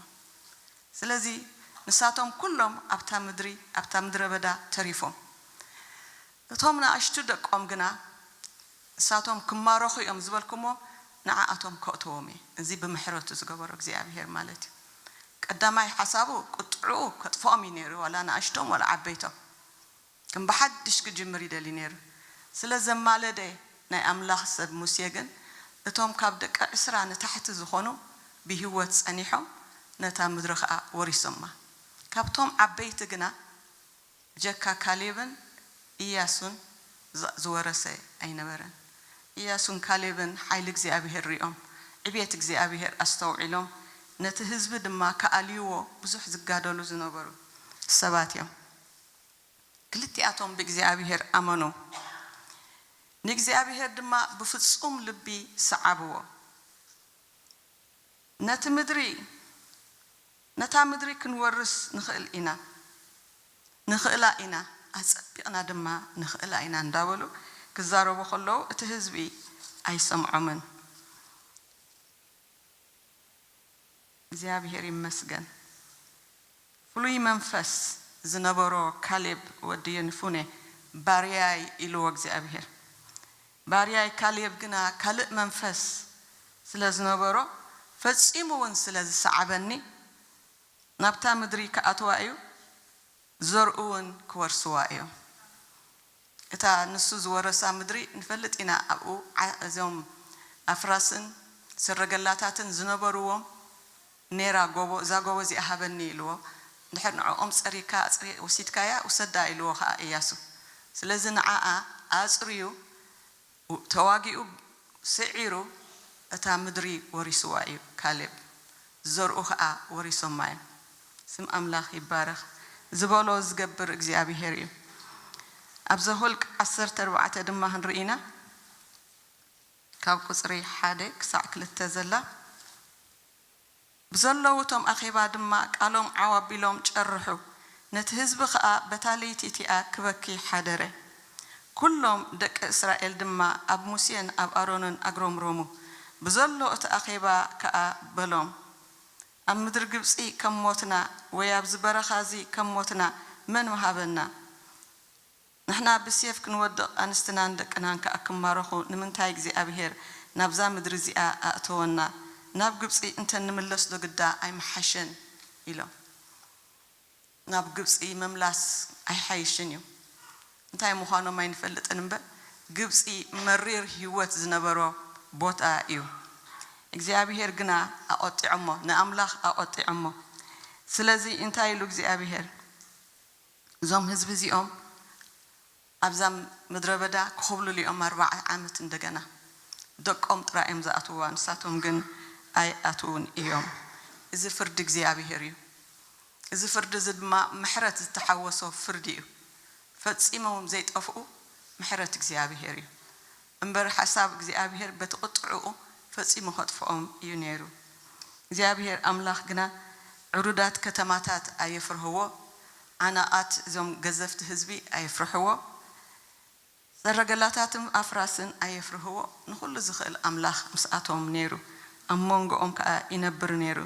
ስለዚ ንሳቶም ኩሎም ኣብታ ምድሪ፣ ኣብታ ምድረ በዳ ተሪፎም። እቶም ንኣሽቱ ደቆም ግና ንሳቶም ክማረኹ እዮም ዝበልኩሞ ንዓኣቶም ከእትዎም እየ። እዚ ብምሕረቱ ዝገበሮ እግዚኣብሔር ማለት እዩ። ቀዳማይ ሓሳቡ ቁጥዕኡ ከጥፍኦም እዩ ነይሩ፣ ዋላ ንኣሽቶም ዋላ ዓበይቶም። ከም ብሓድሽ ክጅምር ይደሊ ነይሩ። ስለ ዘማለደ ናይ ኣምላኽ ሰብ ሙሴ ግን እቶም ካብ ደቂ ዕስራ ንታሕቲ ዝኾኑ ብህይወት ጸኒሖም ነታ ምድሪ ኸኣ ወሪሶማ። ካብቶም ዓበይቲ ግና ብጀካ ካሌብን ኢያሱን ዝ-፣ ዝወረሰ ኣይነበረን። ኢያሱን ካሌብን ሓይሊ እግዚኣብሔር ሪኦም፣ ዕቤት እግዚኣብሔር ኣስተውዒሎም፣ ነቲ ህዝቢ ድማ ክኣልይዎ ብዙሕ ዝጋደሉ ዝነበሩ ሰባት እዮም። ክልቲኣቶም ብእግዚኣብሔር ኣመኑ፣ ንእግዚኣብሔር ድማ ብፍጹም ልቢ ሰዓብዎ። ነቲ ምድሪ፣ ነታ ምድሪ ክንወርስ ንኽእል ኢና፣ ንኽእላ ኢና፣ ኣጸቢቕና ድማ ንኽእላ ኢና እንዳበሉ ክዛረቡ ከለዉ፣ እቲ ህዝቢ ኣይሰምዖምን። እግዚኣብሔር ይመስገን። ፍሉይ መንፈስ ዝነበሮ ካሌብ ወዲ የንፉኔ፣ ባርያይ ኢልዎ እግዚኣብሔር። ባርያይ ካሌብ ግና ካልእ መንፈስ ስለ ዝነበሮ፣ ፈጺሙ እውን ስለ ዝሰዓበኒ፣ ናብታ ምድሪ ክኣትዋ እዩ፣ ዘርኡ እውን ክወርስዋ እዮም። እታ ንሱ ዝወረሳ ምድሪ ንፈልጥ ኢና። ኣብኡ ዓ-፣ እዞም ኣፍራስን ሰረገላታትን ዝነበርዎም፣ ኔራ ጎቦ፣ እዛ ጎቦ እዚኣ ሃበኒ ኢልዎ። እንድሕር ንዕኦም ጸሪካ፣ ኣጽሪ-፣ ወሲድካያ፣ ውሰዳ ኢልዎ ኸኣ ኢያሱ። ስለዚ ንዓኣ ኣጽርዩ፣ ተዋጊኡ፣ ስዒሩ፣ እታ ምድሪ ወሪስዋ እዩ ካሌብ። ዘርኡ ኸኣ ወሪሶማ እዮም። ስም ኣምላኽ ይባረኽ። ዝበሎ ዝገብር እግዚኣብሔር እዩ። ኣብ ዘኍልቍ ዓሰርተ ኣርባዕተ ድማ ክንርኢ ኢና። ካብ ቁጽሪ ሓደ ክሳዕ ክልተ ዘላ። ብዘለዉ እቶም ኣኼባ ድማ ቃሎም ዓው ኣቢሎም ጨርሑ። ነቲ ህዝቢ ኸኣ በታ ለይቲ እቲኣ ክበኪ ሓደረ። ኩሎም ደቂ እስራኤል ድማ ኣብ ሙሴን ኣብ ኣሮንን ኣግረምረሙ። ብዘሎ እቲ ኣኼባ ከኣ በሎም፣ ኣብ ምድሪ ግብጺ ከም ሞትና፣ ወይ ኣብዚ በረኻ እዚ ከም ሞትና መን ምሃበና? ንሕና ብሴፍ ክንወድቕ፣ ኣንስትናን ደቅናን ከኣ ክማረኹ፣ ንምንታይ እግዚኣብሄር ናብዛ ምድሪ እዚኣ ኣእተወና? ናብ ግብጺ እንተ ንምለስዶ ግዳ ኣይምሓሸን? ኢሎም። ናብ ግብጺ ምምላስ ኣይሓይሽን እዩ። እንታይ ምዃኖም ኣይንፈልጥን እምበር፣ ግብጺ መሪር ህይወት ዝነበሮ ቦታ እዩ። እግዚኣብሄር ግና ኣቖጢዖሞ፣ ንኣምላኽ ኣቖጢዖሞ። ስለዚ እንታይ ኢሉ እግዚኣብሄር? እዞም ህዝቢ እዚኦም ኣብዛ ምድረ በዳ ክኹብልሉ እዮም ኣርባዓ ዓመት እንደገና። ደቆም ጥራይ እዮም ዝኣትውዋ፣ ንሳቶም ግን ኣይኣትውን እዮም። እዚ ፍርዲ እግዚኣብሄር እዩ። እዚ ፍርዲ እዚ ድማ ምሕረት ዝተሓወሶ ፍርዲ እዩ። ፈጺሞም ዘይጠፍኡ ምሕረት እግዚኣብሄር እዩ። እምበር ሓሳብ እግዚኣብሄር በቲ ቁጥዕኡ ፈጺሙ ከጥፍኦም እዩ ነይሩ። እግዚኣብሄር ኣምላኽ ግና ዕሩዳት ከተማታት ኣየፍርህዎ፣ ዓናቓት እዞም ገዘፍቲ ህዝቢ ኣየፍርህዎ፣ ሰረገላታትን ኣፍራስን ኣየፍርህዎ። ንኹሉ ዝኽእል ኣምላኽ ምስኣቶም ነይሩ፣ ኣብ መንጎኦም ከኣ ይነብር ነይሩ።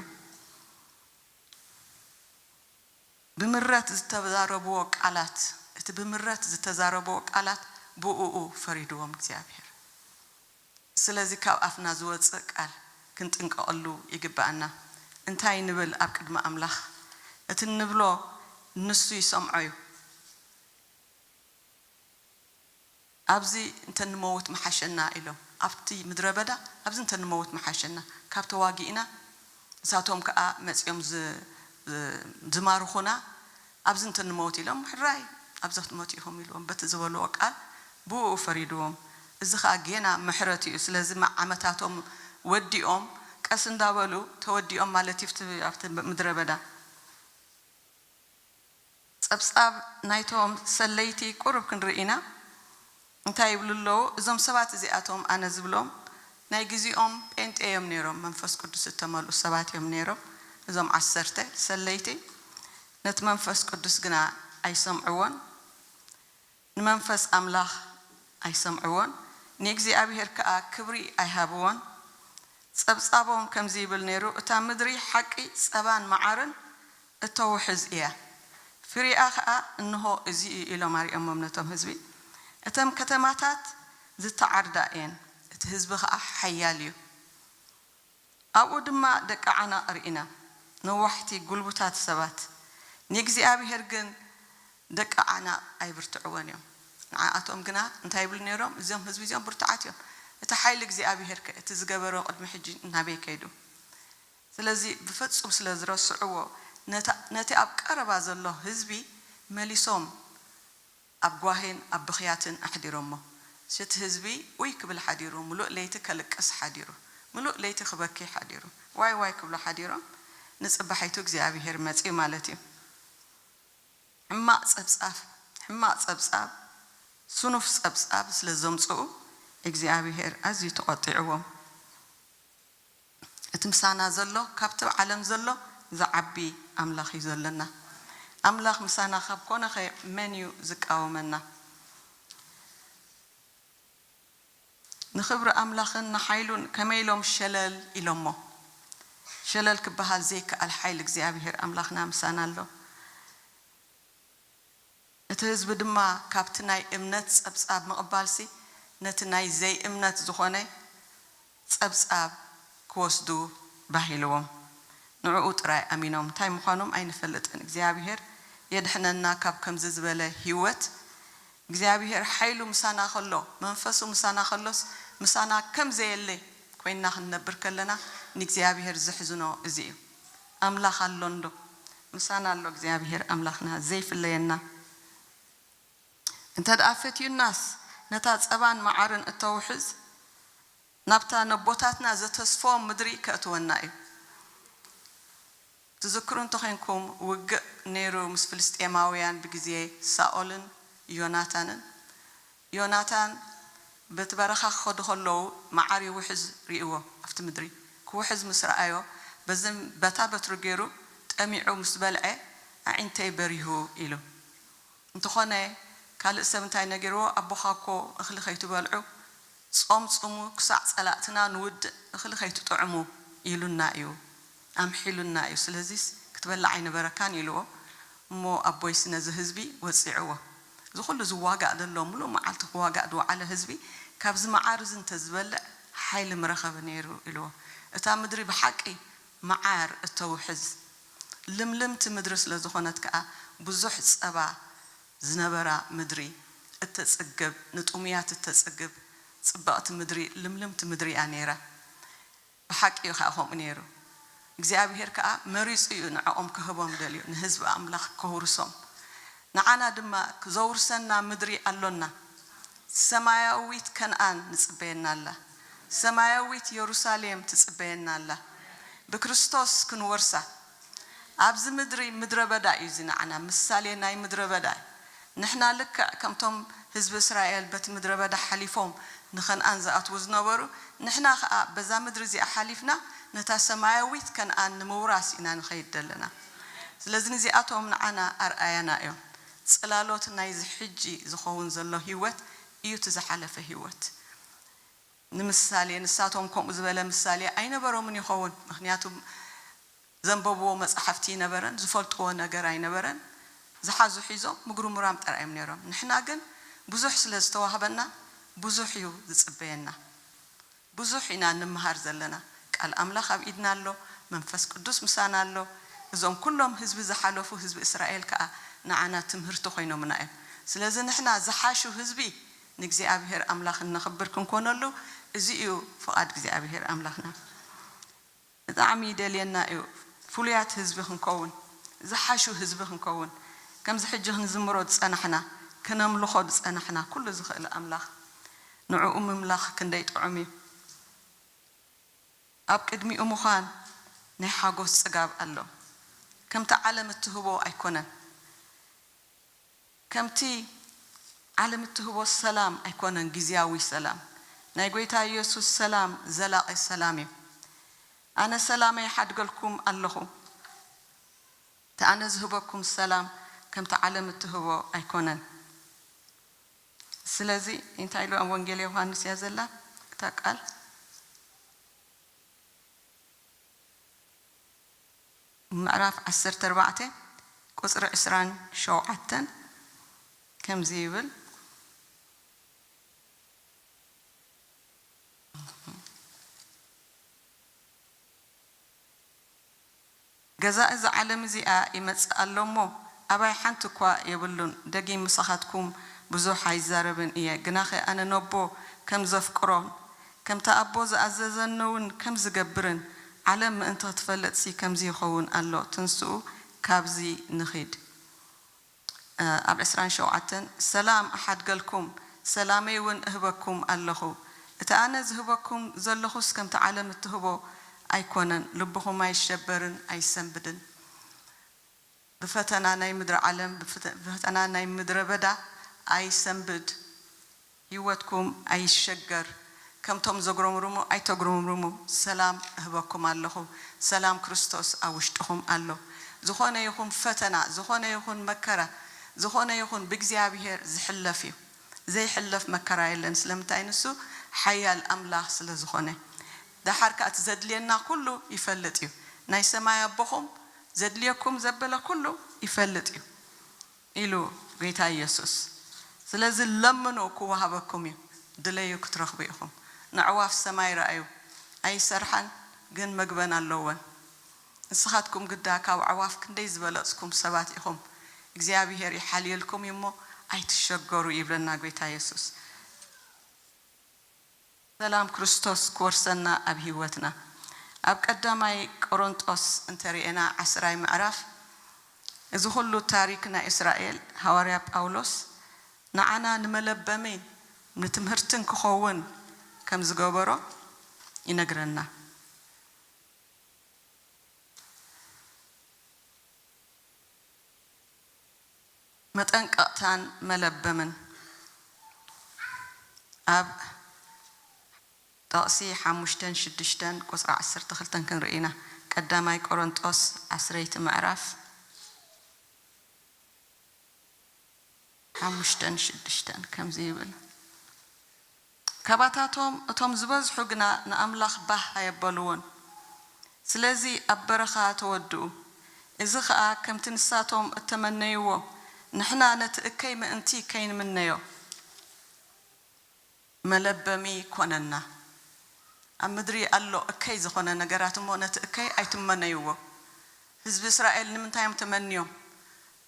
ብምረት ዝተዛረብዎ ቃላት፣ እቲ ብምረት ዝተዛረብዎ ቃላት ብእኡ ፈሪድዎም እግዚኣብሄር። ስለዚ ካብ ኣፍና ዝወጽእ ቃል ክንጥንቀቐሉ ይግብኣና። እንታይ ንብል ኣብ ቅድሚ ኣምላኽ? እቲ እንብሎ ንሱ ይሰምዖ እዩ። ኣብዚ እንተ ንመውት ምሓሸና ኢሎም፣ ኣብቲ ምድረ በዳ ኣብዚ እንተ ንመውት ምሓሸና፣ ካብ ተዋጊእና ንሳቶም ከኣ መጺኦም ዝ-፣ ዝ-፣ ዝማርኹና፣ ኣብዚ እንተ ንመውት ኢሎም፣ ሕራይ ኣብዚ ክትመቱ ኢኹም ኢልዎም፣ በቲ ዝበልዎ ቃል ብእኡ ፈሪድዎም። እዚ ኸኣ ጌና ምሕረት እዩ። ስለዚ ማ-፣ ዓመታቶም ወዲኦም ቀስ እንዳበሉ ተወዲኦም ማለት እዩ ኣብቲ ምድረ በዳ። ጸብጻብ ናይቶም ሰለይቲ ቁሩብ ክንርኢ ኢና። እንታይ ይብሉ ኣለዉ? እዞም ሰባት እዚኣቶም ኣነ ዝብሎም ናይ ግዜኦም ጴንጤ እዮም ነይሮም፣ መንፈስ ቅዱስ እተመልኡ ሰባት እዮም ነይሮም። እዞም ዓሰርተ ሰለይቲ ነቲ መንፈስ ቅዱስ ግና ኣይሰምዕዎን፣ ንመንፈስ ኣምላኽ ኣይሰምዕዎን፣ ንእግዚኣብሔር ከኣ ክብሪ ኣይሃብዎን። ጸብጻቦም ከምዚ ይብል ነይሩ፣ እታ ምድሪ ሓቂ ጸባን መዓርን እተውሕዝ እያ፣ ፍሬኣ ኸኣ እንሆ እዚ እዩ ኢሎም ኣርኦሞም ነቶም ህዝቢ። እተን ከተማታት ዝተዓርዳ እየን፣ እቲ ህዝቢ ኸኣ ሓያል እዩ። ኣብኡ ድማ ደቂ ዓናቕ ርኢና፣ ነዋሕቲ ጉልቡታት ሰባት። ንእግዚኣብሔር ግን ደቂ ዓናቕ ኣይብርትዕዎን እዮም። ንዓኣቶም ግና እንታይ ይብሉ ነይሮም? እዞም ህዝቢ እዚኦም ብርቱዓት እዮም። እቲ ሓይሊ እግዚኣብሔር ከ እቲ ዝገበሮ ቅድሚ ሕጂ ናበይ ከይዱ? ስለዚ ብፍጹም ስለ ዝረስዕዎ ነቲ ኣብ ቀረባ ዘሎ ህዝቢ መሊሶም ኣብ ጓሂን ኣብ ብኽያትን ኣሕዲሮሞ። እቲ ህዝቢ ኡይ ክብል ሓዲሩ፣ ምሉእ ለይቲ ከልቅስ ሓዲሩ፣ ምሉእ ለይቲ ክበኪ ሓዲሩ፣ ዋይ ዋይ ክብሉ ሓዲሮም። ንጽባሒቱ እግዚኣብሔር መጺኡ ማለት እዩ። ሕማቕ ጸብጻብ፣ ሕማቕ ጸብጻብ፣ ስኑፍ ጸብጻብ ስለ ዘምጽኡ እግዚኣብሔር ኣዝዩ ተቖጢዕዎም። እቲ ምሳና ዘሎ ካብቲ ዓለም ዘሎ ዝዓቢ ኣምላኽ እዩ ዘለና። ኣምላኽ ምሳና ካብ ኮነኸ መን እዩ ዝቃወመና? ንኽብሪ ኣምላኽን ንሓይሉን ከመይ ኢሎም ሸለል ኢሎሞ? ሸለል ክበሃል ዘይከኣል ሓይሊ እግዚኣብሔር ኣምላኽና ምሳና ኣሎ። እቲ ህዝቢ ድማ ካብቲ ናይ እምነት ጸብጻብ ምቕባልሲ ነቲ ናይ ዘይእምነት ዝኾነ ጸብጻብ ክወስዱ ባህ ኢልዎም። ንዕኡ ጥራይ ኣሚኖም እንታይ ምዃኖም ኣይንፈልጥን። እግዚኣብሔር የድሕነና ካብ ከምዚ ዝበለ ህይወት። እግዚኣብሔር ሓይሉ ምሳና ከሎ፣ መንፈሱ ምሳና ከሎስ፣ ምሳና ከም ዘየለ ኮይንና ክንነብር ከለና ንእግዚኣብሔር ዘሕዝኖ እዚ እዩ። ኣምላኽ ኣሎ እንዶ? ምሳና ኣሎ እግዚኣብሔር ኣምላኽና ዘይፍለየና። እንተ ደኣ ፈትዩናስ ነታ ጸባን መዓርን እተውሕዝ ናብታ ነቦታትና ዘተስፎ ምድሪ ከእትወና እዩ። ትዝክሩ እንተኾይንኩም ውግእ ነይሩ ምስ ፍልስጤማውያን ብግዜ ሳኦልን ዮናታንን። ዮናታን በቲ በረኻ ክኸዱ ከለዉ መዓር ይውሕዝ ርእይዎ ኣብቲ ምድሪ። ክውሕዝ ምስ ረኣዮ በዚ በታ በትሩ ገይሩ ጠሚዑ ምስ በልዐ ኣዒንተይ በሪሁ ኢሉ። እንተኾነ ካልእ ሰብ እንታይ ነጊርዎ? ኣቦኻ እኮ እኽሊ ከይትበልዑ ጾም ጽሙ ክሳዕ ጸላእትና ንውድእ እኽሊ ከይትጥዕሙ ኢሉና እዩ፣ ኣምሒሉና እዩ። ስለዚስ ክትበልዕ ኣይነበረካን ኢልዎ። እሞ ኣቦይሲ ነዚ ህዝቢ ወጺዕዎ። እዚ ኩሉ ዝዋጋእ ዘሎ፣ ምሉእ መዓልቲ ክዋጋእ ዝወዓለ ህዝቢ ካብዚ መዓር እዚ እንተዝበልዕ ሓይሊ ምረኸበ ነይሩ ኢልዎ። እታ ምድሪ ብሓቂ መዓር እተውሕዝ ልምልምቲ ምድሪ ስለ ዝኾነት ከኣ ብዙሕ ጸባ ዝነበራ ምድሪ እተጽግብ፣ ንጥሙያት እተጽግብ ጽብቕቲ ምድሪ፣ ልምልምቲ ምድሪ እያ ነይራ። ብሓቂ እዩ ከኣ ከምኡ ነይሩ። እግዚኣብሄር ከኣ መሪጹ እዩ ንዕኦም ክህቦም ደልዩ፣ ንህዝቢ ኣምላኽ ከውርሶም። ንዓና ድማ ዘውርሰና ምድሪ ኣሎና። ሰማያዊት ከነኣን ንጽበየና ኣላ። ሰማያዊት የሩሳሌም ትጽበየና ኣላ። ብክርስቶስ ክንወርሳ። ኣብዚ ምድሪ ምድረ በዳ እዩ እዚ ንዓና፣ ምሳሌ ናይ ምድረ በዳ እዩ። ንሕና ልክዕ ከምቶም ህዝቢ እስራኤል በቲ ምድረ በዳ ሓሊፎም ንኸነኣን ዝኣትዉ ዝነበሩ፣ ንሕና ኸኣ በዛ ምድሪ እዚኣ ሓሊፍና ነታ ሰማያዊት ከነኣን ንምውራስ ኢና ንኸይድ ዘለና። ስለዚ ንዚኣቶም ንዓና ኣርኣያና እዮም። ጽላሎት ናይዚ ሕጂ ዝኸውን ዘሎ ህይወት እዩ እቲ ዝሓለፈ ህይወት። ንምሳሌ ንሳቶም ከምኡ ዝበለ ምሳሌ ኣይነበሮምን ይኸውን። ምኽንያቱ ዘንበብዎ መጻሕፍቲ ኣይነበረን፣ ዝፈልጥዎ ነገር ኣይነበረን። ዝሓዙ ሒዞም ምግርምራም ጥራይ እዮም ነይሮም። ንሕና ግን ብዙሕ ስለ ዝተዋህበና ብዙሕ እዩ ዝጽበየና። ብዙሕ ኢና እንመሃር ዘለና። ቃል ኣምላኽ ኣብ ኢድና ኣሎ፣ መንፈስ ቅዱስ ምሳና ኣሎ። እዞም ኩሎም ህዝቢ ዝሓለፉ ህዝቢ እስራኤል ከኣ ንዓና ትምህርቲ ኮይኖምና እዮም። ስለዚ ንሕና ዝሓሹ ህዝቢ ንእግዚኣብሔር ኣምላኽ እነኽብር ክንኮነሉ እዚ እዩ ፍቓድ እግዚኣብሔር ኣምላኽና። ብጣዕሚ ይደልየና እዩ ፍሉያት ህዝቢ ክንከውን፣ ዝሓሹ ህዝቢ ክንከውን። ከምዚ ሕጂ ክንዝምሮ ዝጸናሕና፣ ክነምልኾ ዝጸናሕና ኩሉ ዝኽእል ኣምላኽ፣ ንዕኡ ምምላኽ ክንደይ ጥዑም እዩ። ኣብ ቅድሚኡ ምዃን ናይ ሓጎስ ጽጋብ ኣሎ። ከምቲ ዓለም እትህቦ ኣይኮነን። ከምቲ ዓለም እትህቦ ሰላም ኣይኮነን፣ ግዝያዊ ሰላም። ናይ ጐይታ ኢየሱስ ሰላም ዘላቒ ሰላም እዩ። "ኣነ ሰላመይ እሓድገልኩም ኣለኹ፣ እቲ ኣነ ዝህበኩም ሰላም ከምቲ ዓለም እትህቦ ኣይኮነን።" ስለዚ እንታይ ኢሉ ኣብ ወንጌል ዮሃንስ እያ ዘላ እታ ቃል? ምዕራፍ ዓሰርተ ኣርባዕተ ቁጽሪ ዕስራን ሸውዓተን ከምዚ ይብል፣ "ገዛኢ እዛ ዓለም እዚኣ ይመጽእ ኣሎ እሞ፣ ኣባይ ሓንቲ እኳ የብሉን። ደጊም ምሳኻትኩም ብዙሕ ኣይዛረብን እየ፣ ግናኸ ኣነ ነቦ ከም ዘፍቅሮን፣ ከምቲ ኣቦ ዝኣዘዘኒ እውን ከም ዝገብርን፣ ዓለም ምእንቲ ክትፈልጥሲ ከምዚ ይኸውን ኣሎ። ትንስኡ፣ ካብዚ ንኺድ።" ኣብ ዕስራን ሸውዓተን፣ "ሰላም እሓድገልኩም፣ ሰላመይ እውን እህበኩም ኣለኹ። እቲ ኣነ ዝህበኩም ዘለኹስ ከምቲ ዓለም እትህቦ ኣይኮነን። ልብኹም ኣይሸበርን ኣይሰንብድን። ብፈተና ናይ ምድሪ ዓለም፣ ብፍተ-፣ ብፈተና ናይ ምድረ በዳ ኣይሰንብድ። ህይወትኩም ኣይሸገር። ከምቶም ዘጉረምርሙ ኣይተጉረምርሙ። ሰላም እህበኩም ኣለኹ። ሰላም ክርስቶስ ኣብ ውሽጥኹም ኣሎ።" ዝኾነ ይኹን ፈተና፣ ዝኾነ ይኹን መከራ፣ ዝኾነ ይኹን ብእግዚኣብሔር ዝሕለፍ እዩ። ዘይሕለፍ መከራ የለን። ስለምንታይ? ንሱ ሓያል ኣምላኽ ስለ ዝኾነ። ደሓር ከኣ እቲ ዘድልየና ኩሉ ይፈልጥ እዩ። ናይ ሰማይ ኣቦኹም ዘድልየኩም ዘበለ ኩሉ ይፈልጥ እዩ ኢሉ ጐይታ ኢየሱስ። ስለዚ ለምኑ ክወሃበኩም እዩ፣ ድለዩ ክትረኽቡ ኢኹም። ነዕዋፍ ሰማይ ረኣዩ፣ ኣይሰርሓን ግን መግበን ኣለወን። ንስኻትኩም ግዳ ካብ ኣዕዋፍ ክንደይ ዝበለጽኩም ሰባት ኢኹም። እግዚኣብሔር ይሓልየልኩም እዩ እሞ ኣይትሸገሩ ይብለና ጐይታ ኢየሱስ። ሰላም ክርስቶስ ክወርሰና ኣብ ህይወትና። ኣብ ቀዳማይ ቆሮንጦስ እንተሪኤና ዓስራይ ምዕራፍ፣ እዚ ኩሉ ታሪክ ናይ እስራኤል ሃዋርያ ጳውሎስ ንዓና ንመለበሚ ንትምህርትን ክኸውን ከም ዝገበሮ ይነግረና። መጠንቀቕታን መለበምን። ኣብ ጥቕሲ ሓሙሽተን ሽዱሽተን ቁጽሪ ዓሰርተ ክልተን ክንርኢ ኢና። ቀዳማይ ቆሮንጦስ ዓስረይቲ ምዕራፍ ሓሙሽተን ሽዱሽተን ከምዚ ይብል፣ "ካባታቶም እቶም ዝበዝሑ ግና ንኣምላኽ ባህ ኣየበልዎን። ስለዚ ኣብ በረኻ ተወድኡ። እዚ ኸኣ ከምቲ ንሳቶም እተመነይዎ፣ ንሕና ነቲ እከይ ምእንቲ ከይንምነዮ፣ መለበሚ ኮነና።" ኣብ ምድሪ ኣሎ እከይ ዝኾነ ነገራት እሞ፣ ነቲ እከይ ኣይትመነይዎ። ህዝቢ እስራኤል ንምንታይ እዮም ተመንዮም?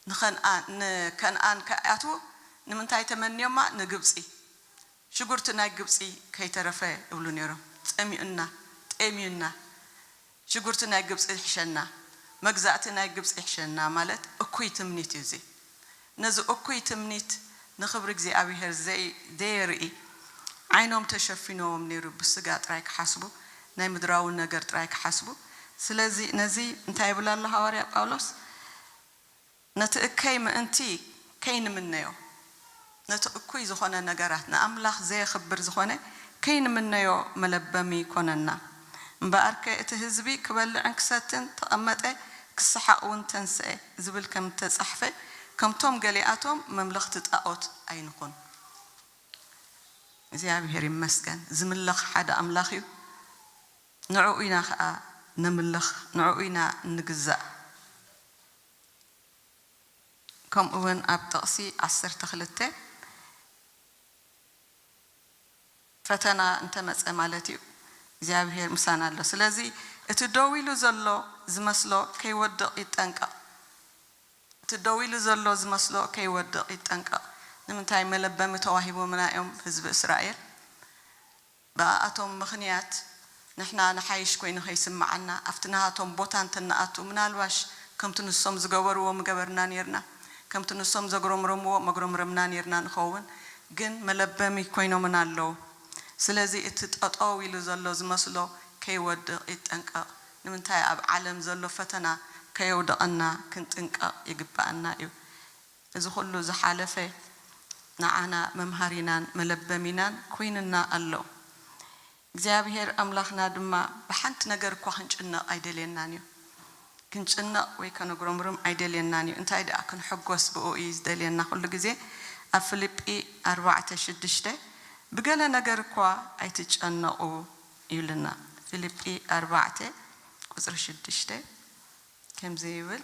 ንኸንኣ-፣ ንከንኣን ከኣትዉ ንምንታይ ተመንዮማ? ንግብጺ። ሽጉርቲ ናይ ግብጺ ከይተረፈ ይብሉ ነይሮም። "ጸሚኡና፣ ጤምዩና፣ ሽጉርቲ ናይ ግብጺ ይሕሸና፣ መግዛእቲ ናይ ግብጺ ይሕሸና" ማለት እኩይ ትምኒት እዩ እዚ። ነዚ እኩይ ትምኒት ንኽብሪ እግዚኣብሔር ዘይ-፣ ዘየርኢ ዓይኖም ተሸፊኖም ነይሩ፣ ብስጋ ጥራይ ክሓስቡ፣ ናይ ምድራዊ ነገር ጥራይ ክሓስቡ። ስለዚ ነዚ እንታይ ይብል ኣሎ ሃዋርያ ጳውሎስ? ነቲ እከይ ምእንቲ ከይንምነዮ፣ ነቲ እኩይ ዝኾነ ነገራት፣ ንኣምላኽ ዘየኽብር ዝኾነ ከይንምነዮ መለበሚ ኮነና። እምበኣርከ እቲ ህዝቢ ክበልዕን ክሰትን ተቐመጠ፣ ክሰሓቕ እውን ተንስአ ዝብል ከም እተጻሕፈ፣ ከምቶም ገሊኣቶም መምለኽቲ ጣኦት ኣይንኹን። እግዚኣብሔር ይመስገን፣ ዝምለኽ ሓደ ኣምላኽ እዩ። ንዕኡ ኢና ኸኣ ነምልኽ፣ ንዕኡ ኢና እንግዛእ። ከምኡ እውን ኣብ ጥቕሲ ዓሰርተ ክልተ፣ ፈተና እንተመጸ ማለት እዩ፣ እግዚኣብሔር ምሳና ኣሎ። ስለዚ እቲ ደው ኢሉ ዘሎ ዝመስሎ ከይወድቕ ይጠንቀቕ። እቲ ደው ኢሉ ዘሎ ዝመስሎ ከይወድቕ ይጠንቀቕ። ንምንታይ? መለበሚ ተዋሂቦምና እዮም ህዝቢ እስራኤል። ብኣኣቶም ምኽንያት ንሕና ንሓይሽ ኮይኑ ከይስምዓና፣ ኣብቲ ናሃቶም ቦታ እንተንኣቱ፣ ምናልባሽ ከምቲ ንሶም ዝገበርዎ ምገበርና ኔርና፣ ከምቲ ንሶም ዘጉረምረምዎ መጉረምረምና ኔርና ንኸውን። ግን መለበሚ ኮይኖምና ኣለዉ። ስለዚ እቲ ጠጠው ኢሉ ዘሎ ዝመስሎ ከይወድቕ ይጠንቀቕ። ንምንታይ ኣብ ዓለም ዘሎ ፈተና ከየውድቐና ክንጥንቀቕ ይግብኣና እዩ። እዚ ኩሉ ዝሓለፈ ንዓና መምሃሪናን መለበሚናን ኮይንና ኣሎ። እግዚኣብሔር ኣምላኽና ድማ ብሓንቲ ነገር እኳ ክንጭነቕ ኣይደልየናን እዩ። ክንጭነቕ ወይ ከነጉረምርም ኣይደልየናን እዩ። እንታይ ደኣ ክንሕጎስ ብኡ እዩ ዝደልየና ኩሉ ግዜ። ኣብ ፊልጲ ኣርባዕተ ሽዱሽተ ብገለ ነገር እኳ ኣይትጨነቑ ይብልና። ፊልጲ ኣርባዕተ ቁጽሪ ሽዱሽተ ከምዚ ይብል፣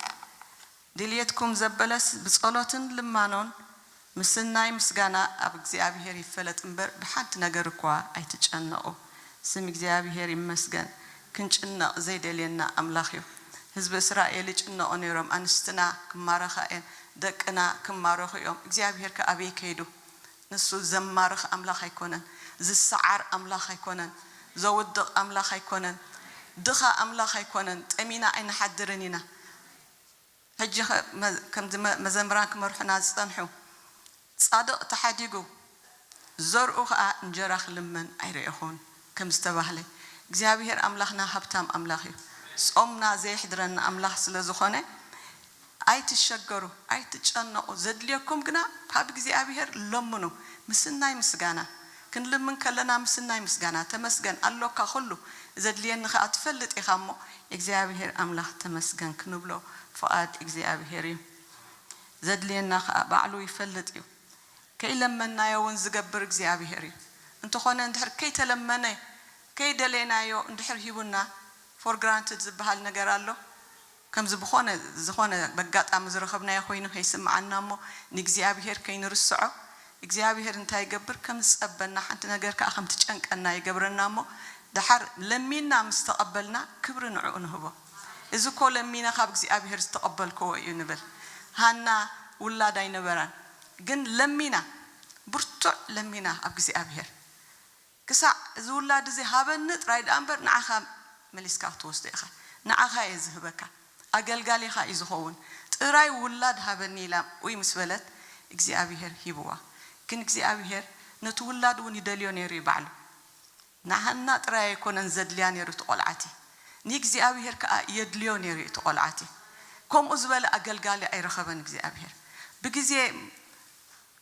ድልየትኩም ዘበለስ ብጸሎትን ልማኖን ምስናይ ምስጋና ኣብ እግዚኣብሔር ይፈለጥ እምበር ብሓንቲ ነገር እኳ ኣይትጨነቑ። ስም እግዚኣብሔር ይመስገን። ክንጭነቕ ዘይደልየና ኣምላኽ እዩ። ህዝቢ እስራኤል ይጭነቑ ነይሮም። ኣንስትና ክማረኻ እየን፣ ደቅና ክማረኹ እዮም። እግዚኣብሔር ከ ኣበይ ከይዱ? ንሱ ዘማርኽ ኣምላኽ ኣይኮነን፣ ዝሰዓር ኣምላኽ ኣይኮነን፣ ዘውድቕ ኣምላኽ ኣይኮነን፣ ድኻ ኣምላኽ ኣይኮነን። ጠሚና ኣይንሓድርን ኢና። ሕጂ ኸ መ-፣ ከምዚ መ-፣ መዘምራን ክመርሑና ዝጸንሑ፣ ጻድቕ ተሓዲጉ ዘርኡ ኸኣ እንጀራ ክልምን ኣይረኤኹን ከም ዝተባህለ፣ እግዚኣብሔር ኣምላኽና ሃብታም ኣምላኽ እዩ። ጾምና ዘየሕድረና ኣምላኽ ስለ ዝኾነ፣ ኣይትሸገሩ፣ ኣይትጨነቑ። ዘድልየኩም ግና ካብ እግዚኣብሔር ለምኑ፣ ምስናይ ምስጋና። ክንልምን ከለና ምስናይ ምስጋና፣ ተመስገን፣ ኣሎካ፣ ኩሉ ዘድልየኒ ኸኣ ትፈልጥ ኢኻ እሞ፣ እግዚኣብሔር ኣምላኽ ተመስገን ክንብሎ ፍቓድ እግዚኣብሔር እዩ። ዘድልየና ኸኣ ባዕሉ ይፈልጥ እዩ። ከይለመንናዮ እውን ዝገብር እግዚኣብሔር እዩ። እንተኾነ እንድሕር ከይተለመነ፣ ከይደለናዮ እንድሕር ሂቡና፣ for granted ዝበሃል ነገር ኣሎ። ከምዚ ብኾነ ዝኾነ በጋጣሚ ዝረኸብናዮ ኮይኑ ከይስምዓና እሞ፣ ንእግዚኣብሔር ከይንርስዖ፣ እግዚኣብሔር እንታይ ይገብር? ከም ዝጸበና፣ ሓንቲ ነገር ከኣ ከም ትጨንቀና ይገብረና እሞ፣ ደሓር ለሚንና ምስ ተቐበልና፣ ክብሪ ንዕኡ ንህቦ። እዚ እኮ ለሚነ ካብ እግዚኣብሔር ዝተቐበልክዎ እዩ ንብል። ሃና ውላድ ኣይነበራን፣ ግን ለሚና፣ ብርቱዕ ለሚና ኣብ እግዚኣብሔር። ክሳዕ እዚ ውላድ እዚ ሃበኒ ጥራይ ደኣ እምበር፣ ንዓኻ መሊስካ ክትወስዶ ኢኻ። ንዓኻ እየ ዝህበካ። ኣገልጋሊኻ እዩ ዝኸውን። ጥራይ ውላድ ሃበኒ ኢላ ኡይ ምስ በለት፣ እግዚኣብሔር ሂብዋ። ግን እግዚኣብሔር ነቲ ውላድ እውን ይደልዮ ነይሩ እዩ ባዕሉ። ንሃና ጥራይ ኣይኮነን ዘድልያ ነይሩ እቲ ቆልዓቲ። ንእግዚኣብሔር ከኣ የድልዮ ነይሩ እቲ ቆልዓቲ። ከምኡ ዝበለ ኣገልጋሊ ኣይረኸበን እግዚኣብሔር። ብግዜ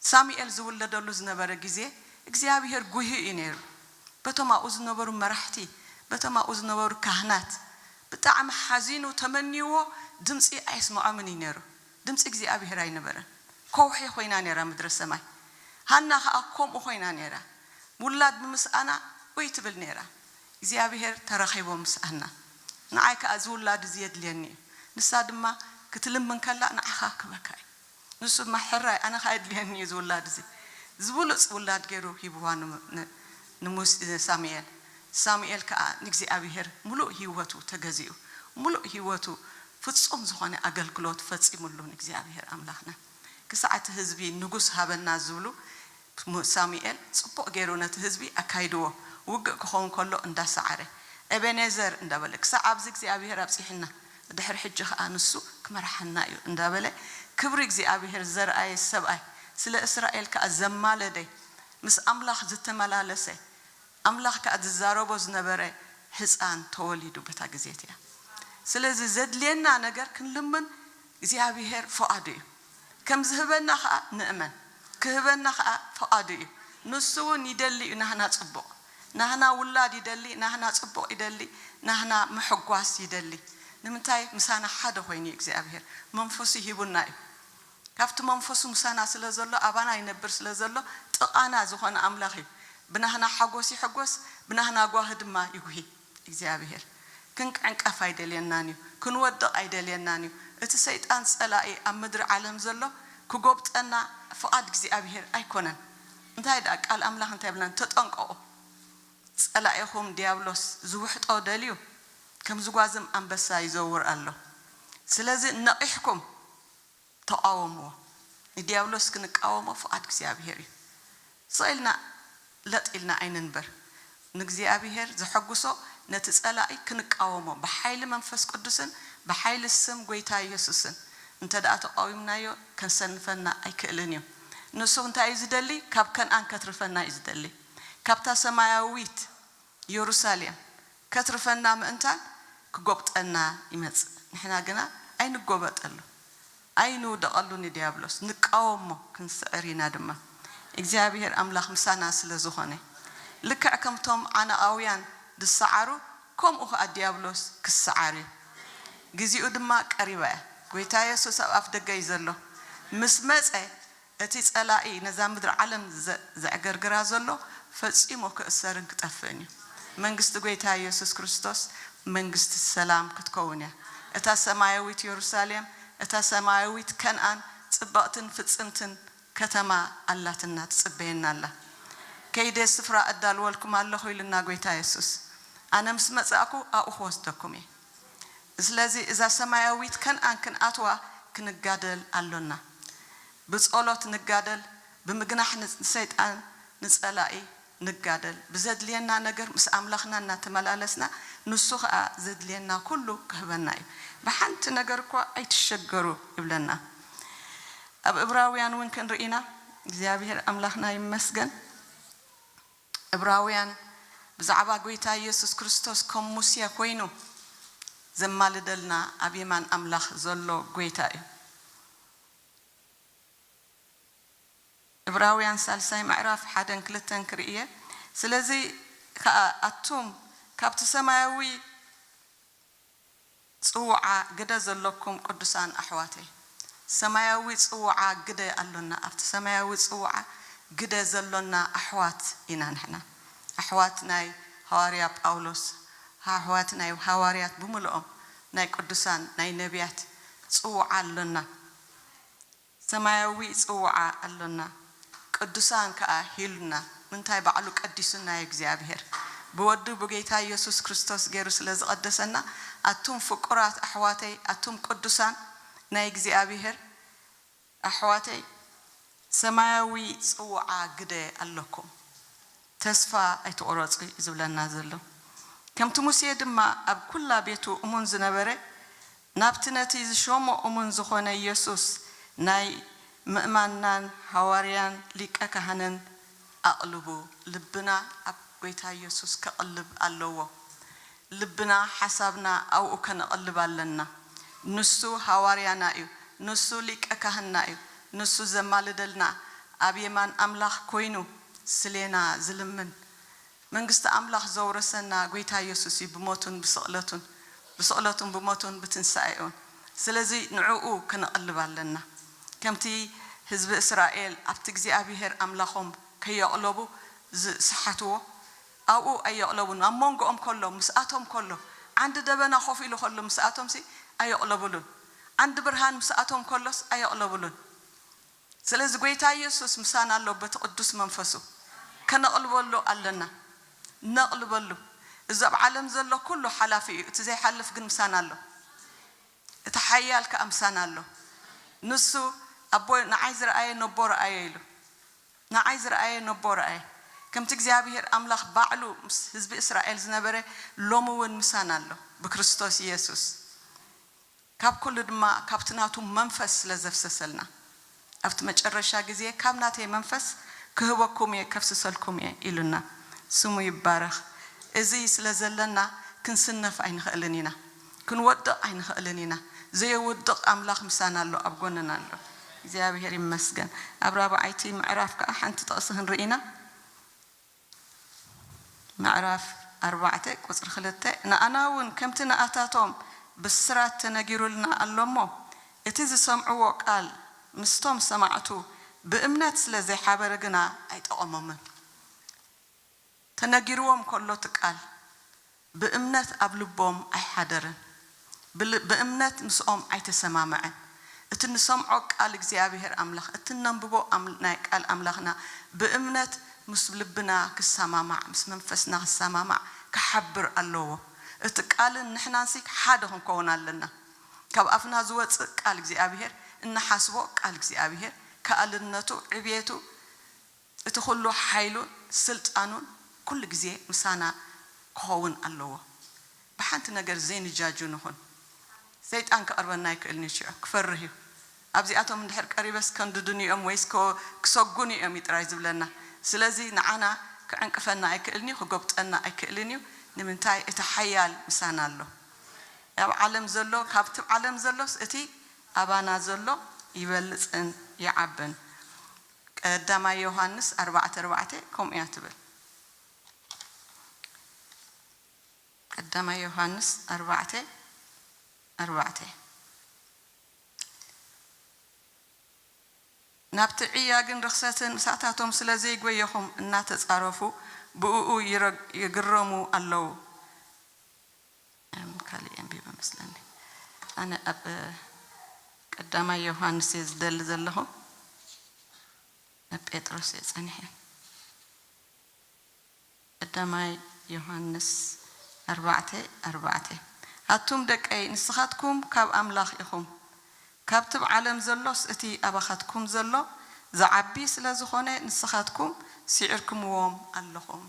ሳሙኤል ዝውለደሉ ዝነበረ ግዜ እግዚኣብሔር ጉሂ እዩ ነይሩ። በቶም ኣብኡ ዝነበሩ መራሕቲ፣ በቶም ኣብኡ ዝነበሩ ካህናት ብጣዕሚ ሓዚኑ ተመንይዎ ድምፂ ኣየስምዖምን እዩ ነይሩ። ድምፂ እግዚኣብሔር ኣይነበረን። ከውሒ ኮይና ነይራ ምድረ ሰማይ። ሃና ኸዓ ከምኡ ኮይና ነይራ። ውላድ ብምስኣና ኡይ ትብል ነይራ። እግዚኣብሔር ተራኺቦ ምስ ሃና። ንዓይ ከኣ እዚ ውላድ እዚ የድልየኒ እዩ። ንሳ ድማ ክትልምን ከላ ንዓኻ ክበካ እዩ። ንሱ ድማ ሕራይ ኣነ ከኣ የድልየኒ እዩ እዚ ውላድ እዚ። ዝብሉፅ ውላድ ገይሩ ሂብዋ ን-፣ ን-፣ ንሙስ-፣ ንሳሙኤል። ሳሙኤል ከኣ ንእግዚኣብሔር ምሉእ ህይወቱ ተገዚኡ። ምሉእ ህይወቱ ፍጹም ዝኾነ ኣገልግሎት ፈጺሙሉ ንእግዚኣብሔር ኣምላኽና። ክሳዕ እቲ ህዝቢ ንጉስ ሃበና ዝብሉ ሙ-፣ ሳሙኤል ጽቡቕ ገይሩ ነቲ ህዝቢ ኣካይድዎ። ውግእ ክኸውን ከሎ እንዳሰዓረ፣ "ኤቤኔዘር" እንዳበለ፣ "ክሳዕ ኣብዚ እግዚኣብሔር ኣብጺሕና፣ ድሕሪ ሕጂ ኸኣ ንሱ ክመርሓና እዩ" እንዳበለ፣ ክብሪ እግዚኣብሔር ዘርኣየ ሰብኣይ፣ ስለ እስራኤል ከኣ ዘማለደ፣ ምስ ኣምላኽ ዝተመላለሰ፣ ኣምላኽ ከኣ ዝዛረቦ ዝነበረ ህፃን ተወሊዱ በታ ግዜት እያ። ስለዚ ዘድልየና ነገር ክንልምን እግዚኣብሔር ፍቓዱ እዩ። ከም ዝህበና ኸኣ ንእመን። ክህበና ኸኣ ፍቓዱ እዩ። ንሱ እውን ይደሊ እዩ ናህና ጽቡቕ። ናህና ውላድ ይደሊ፣ ናህና ጽቡቕ ይደሊ፣ ናህና ምሕጓስ ይደሊ። ንምንታይ? ምሳና ሓደ ኮይኑ እዩ እግዚኣብሔር። መንፈሱ ሂቡና እዩ። ካብቲ መንፈሱ ምሳና ስለ ዘሎ፣ ኣባና ይነብር ስለ ዘሎ፣ ጥቓና ዝኾነ ኣምላኽ እዩ። ብናህና ሓጎስ ይሕጎስ፣ ብናህና ጓሂ ድማ ይጉሂ እግዚኣብሔር። ክንቅዕንቀፍ ኣይደልየናን እዩ፣ ክንወድቕ ኣይደልየናን እዩ። እቲ ሰይጣን ጸላኢ ኣብ ምድሪ ዓለም ዘሎ ክጎብጠና ፍቓድ እግዚኣብሔር ኣይኮነን። እንታይ ደኣ ቃል ኣምላኽ እንታይ ይብለና? "ተጠንቀቑ፣ ጸላኢኹም ዲያብሎስ ዝውሕጦ ደልዩ ከም ዝጓዝም ኣንበሳ ይዘውር ኣሎ። ስለዚ ነቒሕኩም ተቓወምዎ።" ንዲያብሎስ ክንቃወሞ ፍቓድ እግዚኣብሔር እዩ። ስቕ ኢልና ለጥ ኢልና ኣይንንበር። ንእግዚኣብሔር ዘሐጉሶ ነቲ ጸላኢ ክንቃወሞ ብሓይሊ መንፈስ ቅዱስን ብሓይሊ ስም ጐይታ ኢየሱስን። እንተ ደኣ ተቓዊምናዮ ከሰንፈና ኣይክእልን እዩ። ንሱ እንታይ እዩ ዝደሊ? ካብ ከነኣን ከትርፈና እዩ ዝደሊ። ካብታ ሰማያዊት የሩሳሌም ከትርፈና ምእንታን ክጎብጠና ይመጽእ። ንሕና ግና ኣይንጎበጠሉ፣ ኣይንውደቐሉ ንዲያብሎስ፣ ንቃወሞ፣ ክንስዕር ኢና ድማ። እግዚኣብሔር ኣምላኽ ምሳና ስለ ዝኾነ፣ ልክዕ ከምቶም ዓናቓውያን ዝሰዓሩ፣ ከምኡ ኸኣ ዲያብሎስ ክሰዓር እዩ። ግዜኡ ድማ ቀሪባ እያ። ጐይታ የሱስ ኣብ ኣፍ ደገ እዩ ዘሎ። ምስ መጸ፣ እቲ ጸላኢ ነዛ ምድሪ ዓለም ዘ-፣ ዘዕገርግራ ዘሎ ፈጺሙ ክእሰርን ክጠፍእን እዩ። መንግስቲ ጐይታ የሱስ ክርስቶስ መንግስቲ ሰላም ክትከውን እያ። እታ ሰማያዊት የሩሳሌም፣ እታ ሰማያዊት ከነኣን ጽብቕትን ፍጽምትን ከተማ ኣላትና፣ ትጽበየና ኣላ። "ከይደ ስፍራ እዳልወልኩም ኣለኹ" ኢሉና ጐይታ የሱስ። "ኣነ ምስ መጻእኩ ኣብኡ ክወስደኩም እየ።" ስለዚ እዛ ሰማያዊት ከነኣን ክንኣትዋ ክንጋደል ኣሎና። ብጸሎት ንጋደል፣ ብምግናሕ ን-፣ ንሰይጣን ንጸላኢ ንጋደል። ብዘድልየና ነገር ምስ ኣምላኽና እናተመላለስና፣ ንሱ ኸኣ ዘድልየና ኩሉ ክህበና እዩ። "ብሓንቲ ነገር እኳ ኣይትሸገሩ" ይብለና። ኣብ ዕብራውያን እውን ክንርኢ ኢና። እግዚኣብሔር ኣምላኽና ይመስገን። ዕብራውያን ብዛዕባ ጐይታ ኢየሱስ ክርስቶስ ከም ሙሴ ኮይኑ ዘማልደልና ኣብ የማን ኣምላኽ ዘሎ ጐይታ እዩ። ዕብራውያን ሳልሳይ ምዕራፍ ሓደን ክልተን ክርኢ እየ። ስለዚ ከኣ ኣቱም ካብቲ ሰማያዊ ጽውዓ ግደ ዘለኩም ቅዱሳን ኣሕዋተይ፣ ሰማያዊ ጽውዓ ግደ ኣሎና። ኣብቲ ሰማያዊ ጽውዓ ግደ ዘሎና ኣሕዋት ኢና ንሕና። ኣሕዋት ናይ ሃዋርያ ጳውሎስ፣ ኣሕዋት ናይ ሃዋርያት ብምልኦም፣ ናይ ቅዱሳን፣ ናይ ነቢያት ጽውዓ ኣሎና። ሰማያዊ ጽውዓ ኣሎና። ቅዱሳን ከኣ ሂሉና። ምንታይ ባዕሉ ቀዲሱና እዩ እግዚኣብሔር። ብወዱ ብጌታ ኢየሱስ ክርስቶስ ገይሩ ስለ ዝቐደሰና፣ ኣቱም ፍቁራት ኣሕዋተይ፣ ኣቱም ቅዱሳን ናይ እግዚኣብሔር ኣሕዋተይ፣ ሰማያዊ ጽውዓ ግደ ኣለኩም። ተስፋ ኣይትቑረጹ እዩ ዝብለና ዘሎ። ከምቲ ሙሴ ድማ ኣብ ኩላ ቤቱ እሙን ዝነበረ፣ ናብቲ ነቲ ዝሾሞ እሙን ዝኾነ ኢየሱስ ናይ ምእማንናን ሃዋርያን ሊቀ ካህንን ኣቕልቡ። ልብና ኣብ ጐይታ ኢየሱስ ከቕልብ ኣለዎ። ልብና፣ ሓሳብና ኣብኡ ከነቕልብ ኣለና። ንሱ ሃዋርያና እዩ። ንሱ ሊቀ ካህንና እዩ። ንሱ ዘማልደልና፣ ኣብ የማን ኣምላኽ ኮይኑ ስሌና ዝልምን፣ መንግስቲ ኣምላኽ ዘውረሰና ጐይታ ኢየሱስ እዩ፣ ብሞቱን ብስቕለቱን፣ ብስቕለቱን ብሞቱን ብትንሳኤኡን። ስለዚ ንዕኡ ክነቕልብ ኣለና። ከምቲ ህዝቢ እስራኤል ኣብቲ እግዚኣብሔር ኣምላኾም ከየቕለቡ ዝሰሓትዎ፣ ኣብኡ ኣየቕለቡን። ኣብ መንጎኦም ከሎ፣ ምስኣቶም ከሎ፣ ዓንዲ ደበና ኮፍ ኢሉ ከሎ ምስኣቶምሲ ኣየቕለቡሉን። ዓንዲ ብርሃን ምስኣቶም ከሎስ ኣየቕለቡሉን። ስለዚ ጐይታ ኢየሱስ ምሳና ኣሎ በቲ ቅዱስ መንፈሱ። ከነቕልበሉ ኣለና። ነቕልበሉ። እዚ ኣብ ዓለም ዘሎ ኩሉ ሓላፊ እዩ። እቲ ዘይሓልፍ ግን ምሳና ኣሎ። እቲ ሓያል ከኣ ምሳና ኣሎ። ንሱ ኣቦይ ንዓይ ዝረኣየ ነቦ ረኣየ ኢሉ። ንዓይ ዝረኣየ ነቦ ረኣየ። ከምቲ እግዚኣብሔር ኣምላኽ ባዕሉ ምስ ህዝቢ እስራኤል ዝነበረ ሎሚ እውን ምሳና ኣሎ ብክርስቶስ ኢየሱስ። ካብ ኩሉ ድማ ካብቲ ናቱ መንፈስ ስለ ዘፍሰሰልና፣ ኣብቲ መጨረሻ ግዜ ካብ ናተይ መንፈስ ክህበኩም እየ፣ ከፍስሰልኩም እየ ኢሉና። ስሙ ይባረኽ። እዚ ስለ ዘለና ክንስነፍ ኣይንኽእልን ኢና፣ ክንወድቕ ኣይንኽእልን ኢና። ዘየውድቕ ኣምላኽ ምሳና ኣሎ፣ ኣብ ጎንና ኣሎ። እግዚኣብሔር ይመስገን። ኣብ ራብዓይቲ ምዕራፍ ከዓ ሓንቲ ጥቕሲ ክንርኢ ኢና። ምዕራፍ ኣርባዕተ ቁጽሪ ክልተ፣ ንኣና እውን ከምቲ ንኣታቶም ብስራት ተነጊሩልና ኣሎ እሞ፣ እቲ ዝሰምዕዎ ቃል ምስቶም ሰማዕቱ ብእምነት ስለ ዘይሓበረ ግና ኣይጠቐሞምን። ተነጊርዎም ከሎ እቲ ቃል ብእምነት ኣብ ልቦም ኣይሓደረን። ብል-፣ ብእምነት ምስኦም ኣይተሰማምዐን። እቲ ንሰምዖ ቃል እግዚኣብሔር ኣምላኽ፣ እቲ ነንብቦ ኣም-፣ ናይ ቃል ኣምላኽና ብእምነት ምስ ልብና ክሰማማዕ፣ ምስ መንፈስና ክሰማማዕ ክሓብር ኣለዎ። እቲ ቃልን ንሕናንሲ ሓደ ክንከውን ኣለና። ካብ ኣፍና ዝወጽእ ቃል እግዚኣብሔር፣ እንሓስቦ ቃል እግዚኣብሔር፣ ከኣልነቱ፣ ዕብየቱ፣ እቲ ኩሉ ሓይሉን ስልጣኑን ኩሉ ግዜ ምሳና ክኸውን ኣለዎ። ብሓንቲ ነገር ዘይንጃጁ ንኹን። ሰይጣን ክቐርበና ኣይክእልን እዩ፣ ሽዑ ክፈርህ እዩ። ኣብዚኣቶም እንድሕር ቀሪበስ ከንድዱኒ እዮም ወይስ ከ-፣ ክሰጉኒ እዮም እዩ ጥራይ ዝብለና። ስለዚ ንዓና ክዕንቅፈና ኣይክእልን እዩ፣ ክጎብጠና ኣይክእልን እዩ። ንምንታይ? እቲ ሓያል ምሳና ኣሎ። ኣብ ዓለም ዘሎ፣ ካብቲ ዓለም ዘሎስ እቲ ኣባና ዘሎ ይበልጽን ይዓብን። ቀዳማይ ዮሃንስ ኣርባዕተ ኣርባዕተ ከምኡ እያ ትብል። ቀዳማይ ዮሃንስ ኣርባዕተ ኣርባዕተ። ናብቲ ዕያግን ርኽሰትን ምሳታቶም ስለ ዘይጎየኹም እናተጻረፉ ብእኡ ይረ-፣ ይግረሙ ኣለዉ። እም፣ ካሊእ ኣንቢበ መስለኒ። ኣነ ኣብ ቀዳማይ ዮሃንስ እየ ዝደሊ ዘለኹ። ኣብ ጴጥሮስ እየ ጸኒሐ። ቀዳማይ ዮሃንስ ኣርባዕተ ኣርባዕተ። ኣቱም ደቀይ፣ ንስኻትኩም ካብ ኣምላኽ ኢኹም። ካብቲ ኣብ ዓለም ዘሎስ እቲ ኣባኻትኩም ዘሎ ዝዓቢ ስለ ዝኾነ፣ ንስኻትኩም ስዒርኩምዎም ኣለኹም።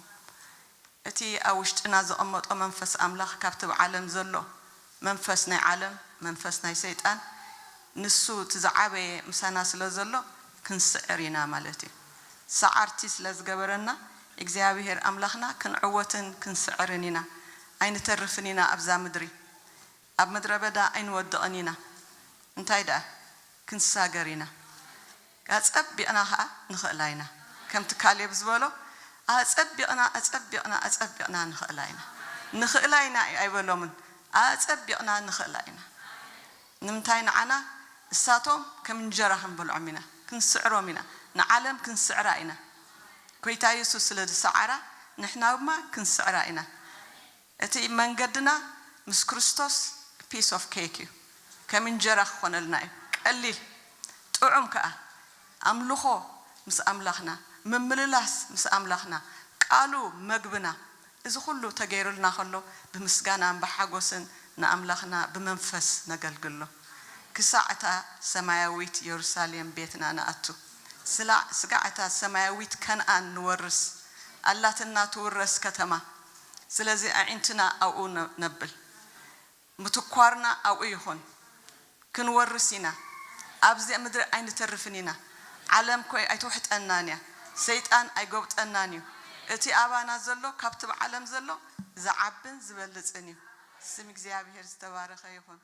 እቲ ኣብ ውሽጥና ዘቐመጦ መንፈስ ኣምላኽ ካብቲ ኣብ ዓለም ዘሎ መንፈስ ናይ ዓለም፣ መንፈስ ናይ ሰይጣን፣ ንሱ እቲ ዝዓበየ ምሳና ስለ ዘሎ ክንስዕር ኢና ማለት እዩ። ሰዓርቲ ስለ ዝገበረና እግዚኣብሔር ኣምላኽና ክንዕወትን ክንስዕርን ኢና። ኣይንተርፍን ኢና ኣብዛ ምድሪ። ኣብ ምድረ በዳ ኣይንወድቕን ኢና። እንታይ ደኣ? ክንሳገር ኢና። ኣጸቢቕና ኸኣ ንኽእላ ኢና። ከምቲ ካሌብ ዝበሎ፣ ኣጸቢቕና፣ ኣጸቢቕና፣ ኣጸቢቕና ንኽእላ ኢና። ንኽእላ ኢና ኣይበሎምን። ኣጸቢቕና ንኽእላ ኢና። ንምንታይ ንዓና? እሳቶም ከም እንጀራ ክንበልዖም ኢና፣ ክንስዕሮም ኢና፣ ንዓለም ክንስዕራ ኢና። ጎይታ የሱስ ስለ ዝሰዓራ፣ ንሕና ድማ ክንስዕራ ኢና። እቲ መንገድና ምስ ክርስቶስ ፒስ ኦፍ ኬክ እዩ። ከም እንጀራ ክኾነልና እዩ። ቀሊል፣ ጥዑም ከኣ። ኣምልኾ ምስ ኣምላኽና፣ ምምልላስ ምስ ኣምላኽና፣ ቃሉ መግብና። እዚ ኩሉ ተገይሩልና ከሎ፣ ብምስጋናን ብሓጎስን ንኣምላኽና ብመንፈስ ነገልግሎ። ክሳዕ እታ ሰማያዊት የሩሳሌም ቤትና ንኣቱ። ስላ-፣ ስጋዕ እታ ሰማያዊት ከነኣን ንወርስ። ኣላትና ትውረስ ከተማ። ስለዚ ኣዒንትና ኣብኡ ነ-፣ ነብል። ምትኳርና ኣብኡ ይኹን። ክንወርስ ኢና። ኣብዚ ምድሪ ኣይንተርፍን ኢና። ዓለም ኮይ ኣይትውሕጠናን እያ። ሰይጣን ኣይጎብጠናን እዩ። እቲ ኣባና ዘሎ ካብቲ ኣብ ዓለም ዘሎ ዝዓብን ዝበልጽን እዩ። ስም እግዚኣብሔር ዝተባረኸ ይኹን።